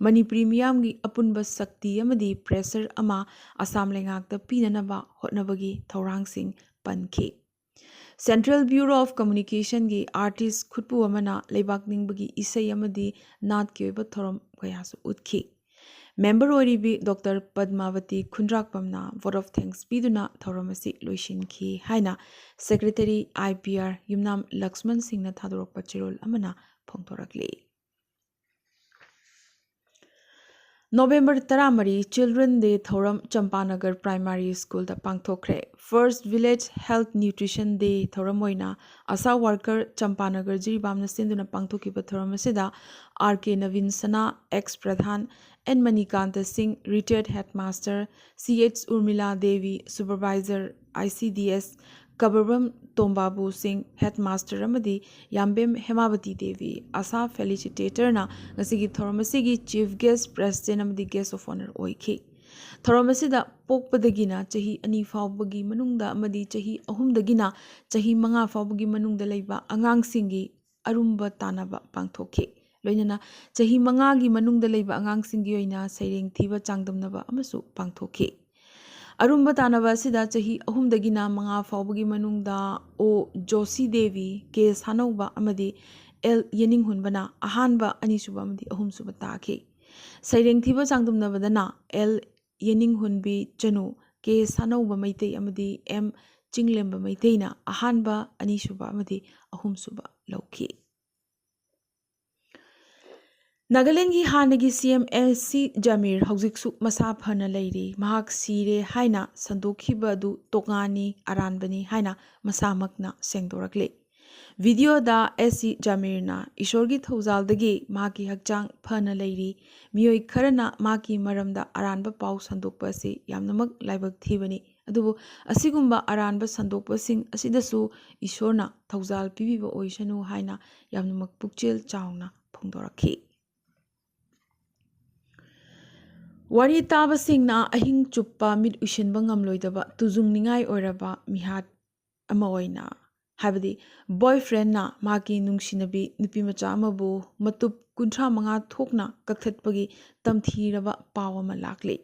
ꯃꯅꯤꯄꯨꯔꯤ ꯃꯤꯌꯥꯝꯒꯤ ꯑꯄꯨꯟꯕ ꯁꯛꯇꯤ ꯑꯃꯗꯤ ꯄ꯭ꯔꯦꯁꯔ ꯑꯃ ꯑꯁꯥꯝ ꯂꯩꯉꯥꯛꯇ ꯄꯤꯅꯅꯕ ꯍꯣꯠꯅꯕꯒꯤ ꯊꯧꯔꯥꯡꯁꯤꯡ ꯄꯟꯈꯤ꯫ Central Bureau of Communicationꯒꯤ ꯑꯥꯔꯇꯤꯁ ꯈꯨꯠꯄꯨ ꯑꯃꯅ ꯂꯩꯕꯥꯛ ꯅꯤꯡꯕꯒꯤ ꯏꯁꯩ ꯑꯃꯗꯤ ꯅꯥꯠꯀꯤ ꯑꯣꯏꯕ ꯊꯧꯔꯝ ꯀꯌꯥꯁꯨ ꯎꯠꯈꯤ꯫ ꯃꯦꯝꯕꯔ ꯑꯣꯏꯔꯤꯕꯤ ꯗꯣꯛꯇꯔ ꯄꯗꯃꯥꯕꯇꯤ ꯈꯨꯟꯗ꯭ꯔꯥꯛꯄꯝꯅ vote of thanks ꯄꯤꯗꯨꯅ ꯊꯧꯔꯝ ꯑꯁꯤ ꯂꯣꯏꯁꯤꯟꯈꯤ ꯍꯥꯏꯅ ꯁꯦꯀ꯭ꯔꯦꯇꯔꯤ ꯑꯥꯏ ꯄꯤ ꯑꯥꯔ ꯌꯨꯝꯅꯥꯝ ꯂꯛꯁꯃꯟ ꯁꯤꯡꯅ ꯊꯥꯗꯣꯔꯛꯄ ꯆꯦꯔꯣꯜ ꯑꯃꯅ ꯐꯣꯡꯗꯣꯔꯛꯂꯤ꯫ ꯅꯣꯕꯦꯝꯕꯔ ꯇꯔꯥꯃꯔꯤ Children Day ꯊꯧꯔꯝ ꯆꯝꯄꯥꯅꯒꯔ ꯄ꯭ꯔꯥꯏꯃꯥꯔꯤ ꯁ꯭ꯀꯨꯜꯗ ꯄꯥꯡꯊꯣꯛꯈ꯭ꯔꯦ꯫ First Village Health Nutrition Day ꯊꯧꯔꯝ ꯑꯣꯏꯅ ꯑꯁꯥ ꯋꯥꯔꯀꯔ ꯆꯝꯄꯥꯅꯒꯔ ꯖꯤꯔꯤꯕꯥꯝꯅ ꯁꯤꯟꯗꯨꯅ ꯄꯥꯡꯊꯣꯛꯈꯤꯕ ꯊꯧꯔꯝ ꯑꯁꯤꯗ ꯑꯥꯔ ꯀꯦ ꯅꯕꯤꯟ ꯁꯅꯥ, ꯑꯦꯛꯁ ꯄ꯭ꯔꯙꯥꯟ, ꯑꯦꯟ ꯃꯅꯤꯀꯥꯟꯇ ꯁꯤꯡ, retired headmaster, C H Urmila Devi, supervisor, I C D ꯑꯦꯁ, ꯀꯕꯔꯕꯝ ꯇꯣꯝꯕꯥꯕꯨ ꯁꯤꯡ, ꯍꯦꯗꯃꯥꯁꯇꯔ ꯑꯃꯗꯤ ꯌꯥꯝꯕꯦꯝ ꯍꯦꯃꯥꯕꯇꯤ ꯗꯦꯕꯤ, ꯑꯁꯥ ꯐꯦꯂꯤꯁꯤꯇꯦꯇꯔꯅ ꯉꯁꯤꯒꯤ ꯊꯧꯔꯝ ꯑꯁꯤꯒꯤ ꯆꯤꯐ ꯒꯦꯁ, ꯄ꯭ꯔꯦꯁꯤꯗꯦꯟ ꯑꯃꯗꯤ ꯒꯦꯁ ꯑꯣꯐ ꯑꯣꯅꯔ ꯑꯣꯏꯈꯤ꯫ ꯊꯧꯔꯝ ꯑꯁꯤꯗ ꯄꯣꯛꯄꯗꯒꯤꯅ ꯆꯍꯤ ꯑꯅꯤ ꯐꯥꯎꯕꯒꯤ ꯃꯅꯨꯡꯗ ꯑꯃꯗꯤ ꯆꯍꯤ ꯑꯍꯨꯝꯗꯒꯤꯅ ꯆꯍꯤ ꯃꯉꯥ ꯐꯥꯎꯕꯒꯤ ꯃꯅꯨꯡꯗ ꯂꯩꯕ ꯑꯉꯥꯡꯁꯤꯡꯒꯤ ꯑꯔꯨꯝꯕ ꯇꯥꯟꯅꯕ ꯄꯥꯡꯊꯣꯛꯈꯤ꯫ ꯂꯣꯏꯅꯅ ꯆꯍꯤ ꯃꯉꯥꯒꯤ ꯃꯅꯨꯡꯗ ꯂꯩꯕ ꯑꯉꯥꯡꯁꯤꯡꯒꯤ ꯑꯣꯏꯅ ꯁꯩꯔꯦꯡ ꯊꯤꯕ ꯆꯥꯡꯗꯝꯅꯕ ꯑꯃꯁꯨ ꯄꯥꯡꯊꯣꯛꯈꯤ꯫ ꯑꯔꯨꯝꯕ ꯇꯥꯟꯅꯕ ꯑꯁꯤꯗ ꯆꯍꯤ ꯑꯍꯨꯝꯗꯒꯤꯅ ꯃꯉꯥ ꯐꯥꯎꯕꯒꯤ ꯃꯅꯨꯡꯗ ꯑꯣ ꯖꯣꯁꯤ ꯗꯦꯕꯤ, ꯀꯦ ꯁꯥꯅꯧꯕ ꯑꯃꯗꯤ ꯑꯦꯜ ꯌꯦꯅꯤꯡꯍꯨꯟꯕꯅ ꯑꯍꯥꯟꯕ, ꯑꯅꯤꯁꯨꯕ ꯑꯃꯗꯤ ꯑꯍꯨꯝꯁꯨꯕ ꯇꯥꯈꯤ꯫ ꯁꯩꯔꯦꯡ ꯊꯤꯕ ꯆꯥꯡꯗꯝꯅꯕꯗꯅ ꯑꯦꯜ ꯌꯦꯅꯤꯡꯍꯨꯟꯕꯤ ꯆꯅꯨ, ꯀꯦ ꯁꯥꯅꯧꯕ ꯃꯩꯇꯩ ꯑꯃꯗꯤ ꯑꯦꯝ ꯆꯤꯡꯂꯦꯝꯕ ꯃꯩꯇꯩꯅ ꯑꯍꯥꯟꯕ, ꯑꯅꯤꯁꯨꯕ ꯑꯃꯗꯤ ꯑꯍꯨꯝꯁꯨꯕ ꯂꯧꯈꯤ꯫ ꯅꯥꯒꯥꯂꯦꯟꯒꯤ ꯍꯥꯟꯅꯒꯤ ꯁꯤ ꯑꯦꯝ ꯑꯦꯁ ꯁꯤ ꯖꯃꯤꯔ ꯍꯧꯖꯤꯛꯁꯨ ꯃꯁꯥ ꯐꯅ ꯂꯩꯔꯤ꯫ ꯃꯍꯥꯛ ꯁꯤꯔꯦ ꯍꯥꯏꯅ ꯁꯟꯗꯣꯛꯈꯤꯕ ꯑꯗꯨ ꯇꯣꯉꯥꯟꯅꯤ, ꯑꯔꯥꯟꯕꯅꯤ ꯍꯥꯏꯅ ꯃꯁꯥꯃꯛꯅ ꯁꯦꯡꯗꯣꯔꯛꯂꯤ꯫ ꯚꯤꯗꯤꯑꯣꯗ ꯑꯦꯁ ꯁꯤ ꯖꯃꯤꯔꯅ ꯏꯁꯣꯔꯒꯤ ꯊꯧꯖꯥꯜꯗꯒꯤ ꯃꯍꯥꯛꯀꯤ ꯍꯛꯆꯥꯡ ꯐꯅ ꯂꯩꯔꯤ꯫ ꯃꯤꯑꯣꯏ ꯈꯔꯅ ꯃꯍꯥꯛꯀꯤ ꯃꯔꯝꯗ ꯑꯔꯥꯟꯕ ꯄꯥꯎ ꯁꯟꯗꯣꯛꯄ ꯑꯁꯤ ꯌꯥꯝꯅꯃꯛ ꯂꯥꯏꯕꯛ ꯊꯤꯕꯅꯤ꯫ ꯑꯗꯨꯕꯨ ꯑꯁꯤꯒꯨꯝꯕ ꯑꯔꯥꯟꯕ ꯁꯟꯗꯣꯛꯄꯁꯤꯡ ꯑꯁꯤꯗꯁꯨ ꯏꯁꯣꯔꯅ ꯊꯧꯖꯥꯜ ꯄꯤꯕꯤꯕ ꯑꯣꯏꯁꯅꯨ ꯍꯥꯏꯅ ꯌꯥꯝꯅꯃꯛ ꯄꯨꯛꯆꯦꯜ ꯆꯥꯎꯅ ꯐꯣꯡꯗꯣꯔꯛꯈꯤ꯫ ꯋꯥꯔꯤ ꯇꯥꯕꯁꯤꯡꯅ ꯑꯍꯤꯡ ꯆꯨꯞꯄ ꯃꯤꯠ ꯎꯏꯁꯤꯟꯕ ꯉꯝꯂꯣꯏꯗꯕ ꯇꯨꯖꯨꯡꯅꯤꯡꯉꯥꯏ ꯑꯣꯏꯔꯕ ꯃꯤꯍꯥꯠ ꯑꯃ ꯑꯣꯏꯅ, ꯍꯥꯏꯕꯗꯤ boyfriendꯅ ꯃꯍꯥꯛꯀꯤ ꯅꯨꯡꯁꯤꯅꯕꯤ ꯅꯨꯄꯤꯃꯆꯥ ꯑꯃꯕꯨ ꯃꯇꯨꯞ ꯀꯨꯟꯊ꯭ꯔꯥ ꯃꯉꯥ ꯊꯣꯛꯅ ꯀꯛꯊꯠꯄꯒꯤ ꯇꯝꯊꯤꯔꯕ ꯄꯥꯎ ꯑꯃ ꯂꯥꯛꯂꯤ꯫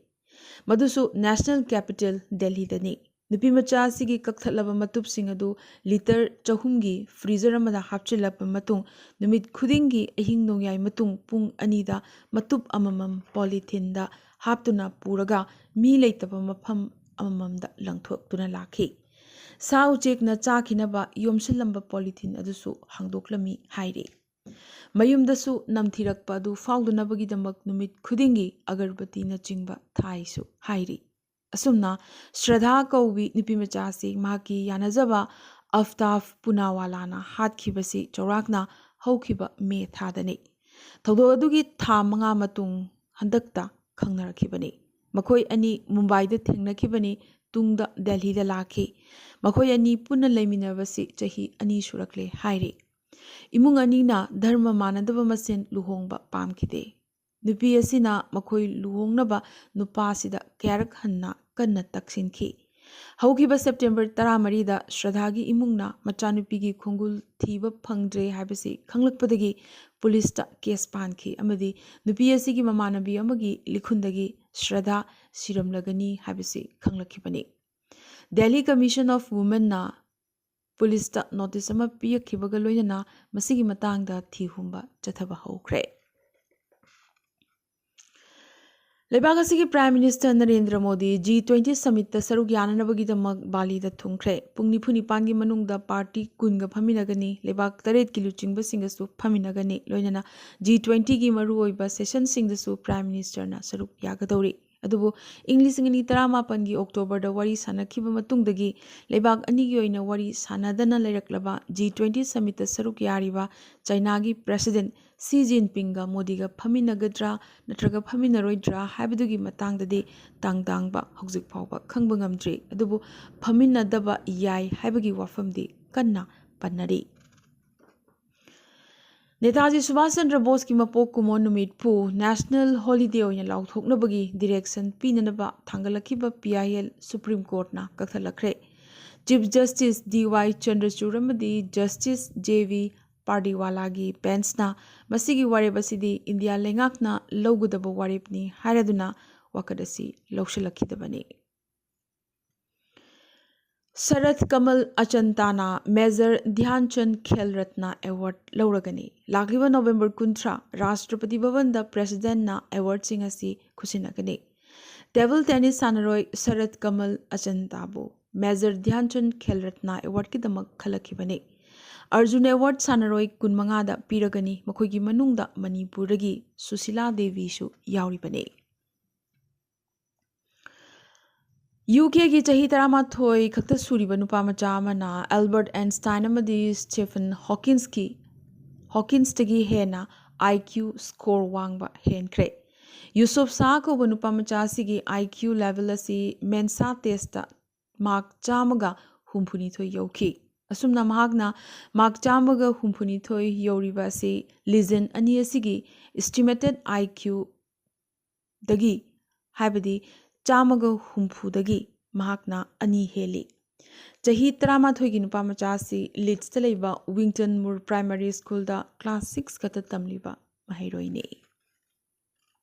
ꯃꯗꯨꯁꯨ national capital ꯗꯦꯜꯍꯤꯗꯅꯤ꯫ ꯅꯨꯄꯤꯃꯆꯥ ꯑꯁꯤꯒꯤ ꯀꯛꯊꯠꯂꯕ ꯃꯇꯨꯞꯁꯤꯡ ꯑꯗꯨ ꯂꯤꯇꯔ ꯆꯍꯨꯝꯒꯤ freezer ꯑꯃꯗ ꯍꯥꯞꯆꯤꯜꯂꯕ ꯃꯇꯨꯡ, ꯅꯨꯃꯤꯠ ꯈꯨꯗꯤꯡꯒꯤ ꯑꯍꯤꯡ ꯅꯣꯡꯌꯥꯏ ꯃꯇꯨꯡ ꯄꯨꯡ ꯑꯅꯤꯗ ꯃꯇꯨꯞ ꯑꯃꯃꯝ polytheneꯗ ꯍꯥꯞꯇꯨꯅ ꯄꯨꯔꯒ ꯃꯤ ꯂꯩꯇꯕ ꯃꯐꯝ ꯑꯃꯃꯝꯗ ꯂꯪꯊꯣꯛꯇꯨꯅ ꯂꯥꯛꯈꯤ꯫ ꯁꯥ ꯎꯆꯦꯛꯅ ꯆꯥꯈꯤꯅꯕ ꯌꯣꯝꯁꯤꯜꯂꯝꯕ polythene ꯑꯗꯨꯁꯨ ꯍꯥꯡꯗꯣꯛꯂꯝꯃꯤ ꯍꯥꯏꯔꯤ꯫ ꯃꯌꯨꯝꯗꯁꯨ ꯅꯝꯊꯤꯔꯛꯄ ꯑꯗꯨ ꯐꯥꯎꯗꯅꯕꯒꯤꯗꯃꯛ ꯅꯨꯃꯤꯠ ꯈꯨꯗꯤꯡꯒꯤ ꯑꯒꯔꯕꯇꯤꯅꯆꯤꯡꯕ ꯊꯥꯏꯁꯨ ꯍꯥꯏꯔꯤ꯫ ꯑꯁꯨꯝꯅ ꯁ꯭ꯔꯗꯥ ꯀꯧꯕꯤ ꯅꯨꯄꯤꯃꯆꯥ ꯑꯁꯤ ꯃꯍꯥꯛꯀꯤ ꯌꯥꯅꯖꯕ ꯑꯐꯇꯥꯐ ꯄꯨꯅꯥꯋꯥꯂꯥꯅ ꯍꯥꯠꯈꯤꯕꯁꯤ ꯆꯥꯎꯔꯥꯛꯅ ꯍꯧꯈꯤꯕ ꯃꯦ ꯊꯥꯗꯅꯤ꯫ ꯊꯧꯗꯣꯛ ꯑꯗꯨꯒꯤ ꯊꯥ ꯃꯉꯥ ꯃꯇꯨꯡ ꯍꯟꯗꯛꯇ ꯈꯪꯅꯔꯛꯈꯤꯕꯅꯤ꯫ ꯃꯈꯣꯏ ꯑꯅꯤ ꯃꯨꯝꯕꯥꯏꯗ ꯊꯦꯡꯅꯈꯤꯕꯅꯤ, ꯇꯨꯡꯗ ꯗꯦꯜꯍꯤꯗ ꯂꯥꯛꯈꯤ꯫ ꯃꯈꯣꯏ ꯑꯅꯤ ꯄꯨꯟꯅ ꯂꯩꯃꯤꯟꯅꯕꯁꯤ ꯆꯍꯤ ꯑꯅꯤ ꯁꯨꯔꯛꯂꯦ ꯍꯥꯏꯔꯤ꯫ ꯏꯃꯨꯡ ꯑꯅꯤꯅ ꯙꯔꯃ ꯃꯥꯟꯅꯗꯕ ꯃꯁꯦꯟ ꯂꯨꯍꯣꯡꯕ ꯄꯥꯝꯈꯤꯗꯦ꯫ ꯅꯨꯄꯤ ꯑꯁꯤꯅ ꯃꯈꯣꯏ ꯂꯨꯍꯣꯡꯅꯕ ꯅꯨꯄꯥꯁꯤꯗ ꯀꯌꯥꯔꯛ ꯍꯟꯅ ꯀꯟꯅ ꯇꯛꯁꯤꯟꯈꯤ꯫ ꯍꯧꯈꯤꯕ ꯁꯦꯞꯇꯦꯝꯕꯔ ꯇꯔꯥꯃꯔꯤꯗ ꯁ꯭ꯔꯗꯥꯒꯤ ꯏꯃꯨꯡꯅ ꯃꯆꯥꯅꯨꯄꯤꯒꯤ ꯈꯣꯡꯒꯨꯜ ꯊꯤꯕ ꯐꯪꯗ꯭ꯔꯦ ꯍꯥꯏꯕꯁꯤ ꯈꯪꯂꯛꯄꯗꯒꯤ ꯄꯨꯂꯤꯁꯇ ꯀꯦꯁ ꯄꯥꯟꯈꯤ ꯑꯃꯗꯤ ꯅꯨꯄꯤ ꯑꯁꯤꯒꯤ ꯃꯃꯥꯟꯅꯕꯤ ꯑꯃꯒꯤ ꯂꯤꯈꯨꯟꯗꯒꯤ ꯁ꯭ꯔꯗꯥ ꯁꯤꯔꯝꯂꯒꯅꯤ ꯍꯥꯏꯕꯁꯤ ꯈꯪꯂꯛꯈꯤꯕꯅꯤ꯫ Delhi Commission of Womenꯅ ꯄꯨꯂꯤꯁꯇ ꯅꯣꯇꯤꯁ ꯑꯃ ꯄꯤꯔꯛꯈꯤꯕꯒ ꯂꯣꯏꯅꯅ ꯃꯁꯤꯒꯤ ꯃꯇꯥꯡꯗ ꯊꯤꯍꯨꯝꯕ ꯆꯠꯊꯕ ꯍꯧꯈ꯭ꯔꯦ꯫ ꯂꯩꯕꯥꯛ ꯑꯁꯤꯒꯤ Prime Minister Narendra Modi G twenty summitꯇ ꯁꯔꯨꯛ ꯌꯥꯅꯅꯕꯒꯤꯗꯃꯛ ꯕꯥꯂꯤꯗ ꯊꯨꯡꯈ꯭ꯔꯦ꯫ ꯄꯨꯡ ꯅꯤꯐꯨ ꯅꯤꯄꯥꯟꯒꯤ ꯃꯅꯨꯡꯗ ꯄꯥꯔꯇꯤ ꯀꯨꯟꯒ ꯐꯝꯃꯤꯟꯅꯒꯅꯤ꯫ ꯂꯩꯕꯥꯛ ꯇꯔꯦꯠꯀꯤ ꯂꯨꯆꯤꯡꯕꯁꯤꯡꯒꯁꯨ ꯐꯝꯃꯤꯟꯅꯒꯅꯤ꯫ ꯂꯣꯏꯅꯅ G twentyꯒꯤ ꯃꯔꯨꯑꯣꯏꯕ sessionꯁꯤꯡꯗꯁꯨ Prime Ministerꯅ ꯁꯔꯨꯛ ꯌꯥꯒꯗꯧꯔꯤ꯫ ꯑꯗꯨꯕꯨ ꯏꯪ ꯂꯤꯁꯤꯡ ꯑꯅꯤ ꯇꯔꯥꯃꯥꯄꯟꯒꯤ ꯑꯣꯛꯇꯣꯕꯔꯗ ꯋꯥꯔꯤ ꯁꯥꯟꯅꯈꯤꯕ ꯃꯇꯨꯡꯗꯒꯤ ꯂꯩꯕꯥꯛ ꯑꯅꯤꯒꯤ ꯑꯣꯏꯅ ꯋꯥꯔꯤ ꯁꯥꯟꯅꯗꯅ ꯂꯩꯔꯛꯂꯕ G twenty summitꯇ ꯁꯔꯨꯛ ꯌꯥꯔꯤꯕ ꯆꯥꯏꯅꯥꯒꯤ President ꯁꯤ ꯖꯤꯟꯄꯤꯡꯒ ꯃꯣꯗꯤꯒ ꯐꯝꯃꯤꯟꯅꯒꯗ꯭ꯔꯥ ꯅꯠꯇ꯭ꯔꯒ ꯐꯝꯃꯤꯟꯅꯔꯣꯏꯗ꯭ꯔꯥ ꯍꯥꯏꯕꯗꯨꯒꯤ ꯃꯇꯥꯡꯗꯗꯤ ꯇꯥꯡ ꯇꯥꯡꯕ ꯍꯧꯖꯤꯛ ꯐꯥꯎꯕ ꯈꯪꯕ ꯉꯝꯗ꯭ꯔꯤ꯫ ꯑꯗꯨꯕꯨ ꯐꯝꯃꯤꯟꯅꯗꯕ ꯌꯥꯏ ꯍꯥꯏꯕꯒꯤ ꯋꯥꯐꯝꯗꯤ ꯀꯟꯅ ꯄꯟꯅꯔꯤ꯫ ꯅꯦꯇꯥꯖꯤ ꯁꯨꯚꯥꯁ ꯆꯟꯗ꯭ꯔ ꯕꯣꯁꯀꯤ ꯃꯄꯣꯛ ꯀꯨꯝꯑꯣꯟ ꯅꯨꯃꯤꯠꯄꯨ ꯅꯦꯁꯅꯦꯜ ꯍꯣꯂꯤꯗꯦ ꯑꯣꯏꯅ ꯂꯥꯎꯊꯣꯛꯅꯕꯒꯤ ꯗꯤꯔꯦꯛꯁꯟ ꯄꯤꯅꯅꯕ ꯊꯥꯡꯒꯠꯂꯛꯈꯤꯕ ꯄꯤ ꯑꯥꯏ ꯑꯦꯜ ꯁꯨꯄ꯭ꯔꯤꯝ ꯀꯣꯔꯠꯅ ꯀꯛꯊꯠꯂꯛꯈ꯭ꯔꯦ꯫ Chief justice D Y Chandrachud ꯑꯃꯗꯤ ꯖꯁꯇꯤꯁ ꯖꯦ ꯚꯤ ꯄꯥꯔꯗꯤꯋꯥꯂꯥꯒꯤ ꯕꯦꯟꯁꯅ ꯃꯁꯤꯒꯤ ꯋꯥꯔꯦꯞ ꯑꯁꯤꯗꯤ ꯏꯟꯗꯤꯌꯥ ꯂꯩꯉꯥꯛꯅ ꯂꯧꯒꯗꯕ ꯋꯥꯔꯦꯞꯅꯤ ꯍꯥꯏꯔꯗꯨꯅ ꯋꯥꯀꯠ ꯑꯁꯤ ꯂꯧꯁꯤꯜꯂꯛꯈꯤꯗꯕꯅꯤ꯫ ꯁꯔꯠ ꯀꯃꯜ ꯑꯆꯟꯇꯥꯅ ꯃꯦꯖꯔ ꯙ꯭ꯌꯥꯟꯆꯟ ꯈꯦꯜ ꯔꯠꯅ ꯑꯦꯋꯥꯔꯗ ꯂꯧꯔꯒꯅꯤ꯫ ꯂꯥꯛꯂꯤꯕ ꯅꯣꯕꯦꯝꯕꯔ ꯀꯨꯟꯊ꯭ꯔꯥ ꯔꯥꯁꯇ꯭ꯔꯄꯇꯤ ꯚꯕꯟꯗ ꯄ꯭ꯔꯦꯁꯤꯗꯦꯟꯠꯅ ꯑꯦꯋꯥꯔꯗꯁꯤꯡ ꯑꯁꯤ ꯈꯨꯠꯁꯤꯟꯅꯒꯅꯤ꯫ ꯇꯦꯕꯜ ꯇꯦꯅꯤꯁ ꯁꯥꯟꯅꯔꯣꯏ ꯁꯔꯠ ꯀꯃꯜ ꯑꯆꯟꯇꯥꯕꯨ ꯃꯦꯖꯔ ꯙ꯭ꯌꯥꯟꯆꯟ ꯈꯦꯜ ꯔꯠꯅ ꯑꯦꯋꯥꯔꯗꯀꯤꯗꯃꯛ ꯈꯜꯂꯛꯈꯤꯕꯅꯤ꯫ ꯑꯔꯖꯨꯟ ꯑꯦꯋꯥꯔꯗ ꯁꯥꯟꯅꯔꯣꯏ ꯀꯨꯟꯃꯉꯥꯗ ꯄꯤꯔꯒꯅꯤ꯫ ꯃꯈꯣꯏꯒꯤ ꯃꯅꯨꯡꯗ ꯃꯅꯤꯄꯨꯔꯗꯒꯤ ꯁꯨꯁꯤꯂꯥ ꯗꯦꯕꯤꯁꯨ ꯌꯥꯎꯔꯤꯕꯅꯤ꯫ ꯌꯨ ꯀꯦꯒꯤ ꯆꯍꯤ ꯇꯔꯥꯃꯥꯊꯣꯏ ꯈꯛꯇ ꯁꯨꯔꯤꯕ ꯅꯨꯄꯥ ꯃꯆꯥ ꯑꯃꯅ ꯑꯦꯜꯕꯔꯠ ꯑꯥꯏꯟꯁꯇꯥꯏꯟ ꯑꯃꯗꯤ ꯁ꯭ꯇꯤꯐꯟ ꯍꯣꯀꯤꯟꯁꯀꯤ, ꯍꯣꯀꯤꯟꯁꯇꯒꯤ ꯍꯦꯟꯅ ꯑꯥꯏ ꯀ꯭ꯌꯨ ꯁ꯭ꯀꯣꯔ ꯋꯥꯡꯕ ꯍꯦꯟꯈ꯭ꯔꯦ꯫ ꯌꯨꯁꯨꯞ ꯁꯥꯍ ꯀꯧꯕ ꯅꯨꯄꯥ ꯃꯆꯥ ꯑꯁꯤꯒꯤ ꯑꯥꯏ ꯀ꯭ꯌꯨ ꯂꯦꯚꯦꯜ ꯑꯁꯤ ꯃꯦꯟꯁꯥ ꯇꯦꯁꯇ ꯃꯥꯔꯛ ꯆꯥꯝꯃꯒ ꯍꯨꯝꯐꯨꯅꯤꯊꯣꯏ ꯌꯧꯈꯤ꯫ ꯑꯁꯨꯝꯅ ꯃꯍꯥꯛꯅ ꯃꯥꯔꯛ ꯆꯥꯝꯃꯒ ꯍꯨꯝꯐꯨꯅꯤꯊꯣꯏ ꯌꯧꯔꯤꯕ ꯑꯁꯤ ꯂꯤꯖꯟ ꯑꯅꯤ ꯑꯁꯤꯒꯤ ꯏꯁꯇꯤꯃꯦꯇꯦꯠ ꯑꯥꯏ ꯀ꯭ꯌꯨ ꯗꯒꯤ, ꯍꯥꯏꯕꯗꯤ ꯆꯥꯝꯃꯒ ꯍꯨꯝꯐꯨꯗꯒꯤ ꯃꯍꯥꯛꯅ ꯑꯅꯤ ꯍꯦꯜꯂꯤ꯫ ꯆꯍꯤ ꯇꯔꯥꯃꯥꯊꯣꯏꯒꯤ ꯅꯨꯄꯥ ꯃꯆꯥ ꯑꯁꯤ ꯂꯤꯗꯁꯇ ꯂꯩꯕ ꯋꯤꯡꯇꯟ ꯃꯨꯔ ꯄ꯭ꯔꯥꯏꯃꯔꯤ ꯁ꯭ꯀꯨꯜꯗ ꯀ꯭ꯂꯥꯁ ꯁꯤꯛꯁ ꯈꯛꯇ ꯇꯝꯂꯤꯕ ꯃꯍꯩꯔꯣꯏꯅꯤ꯫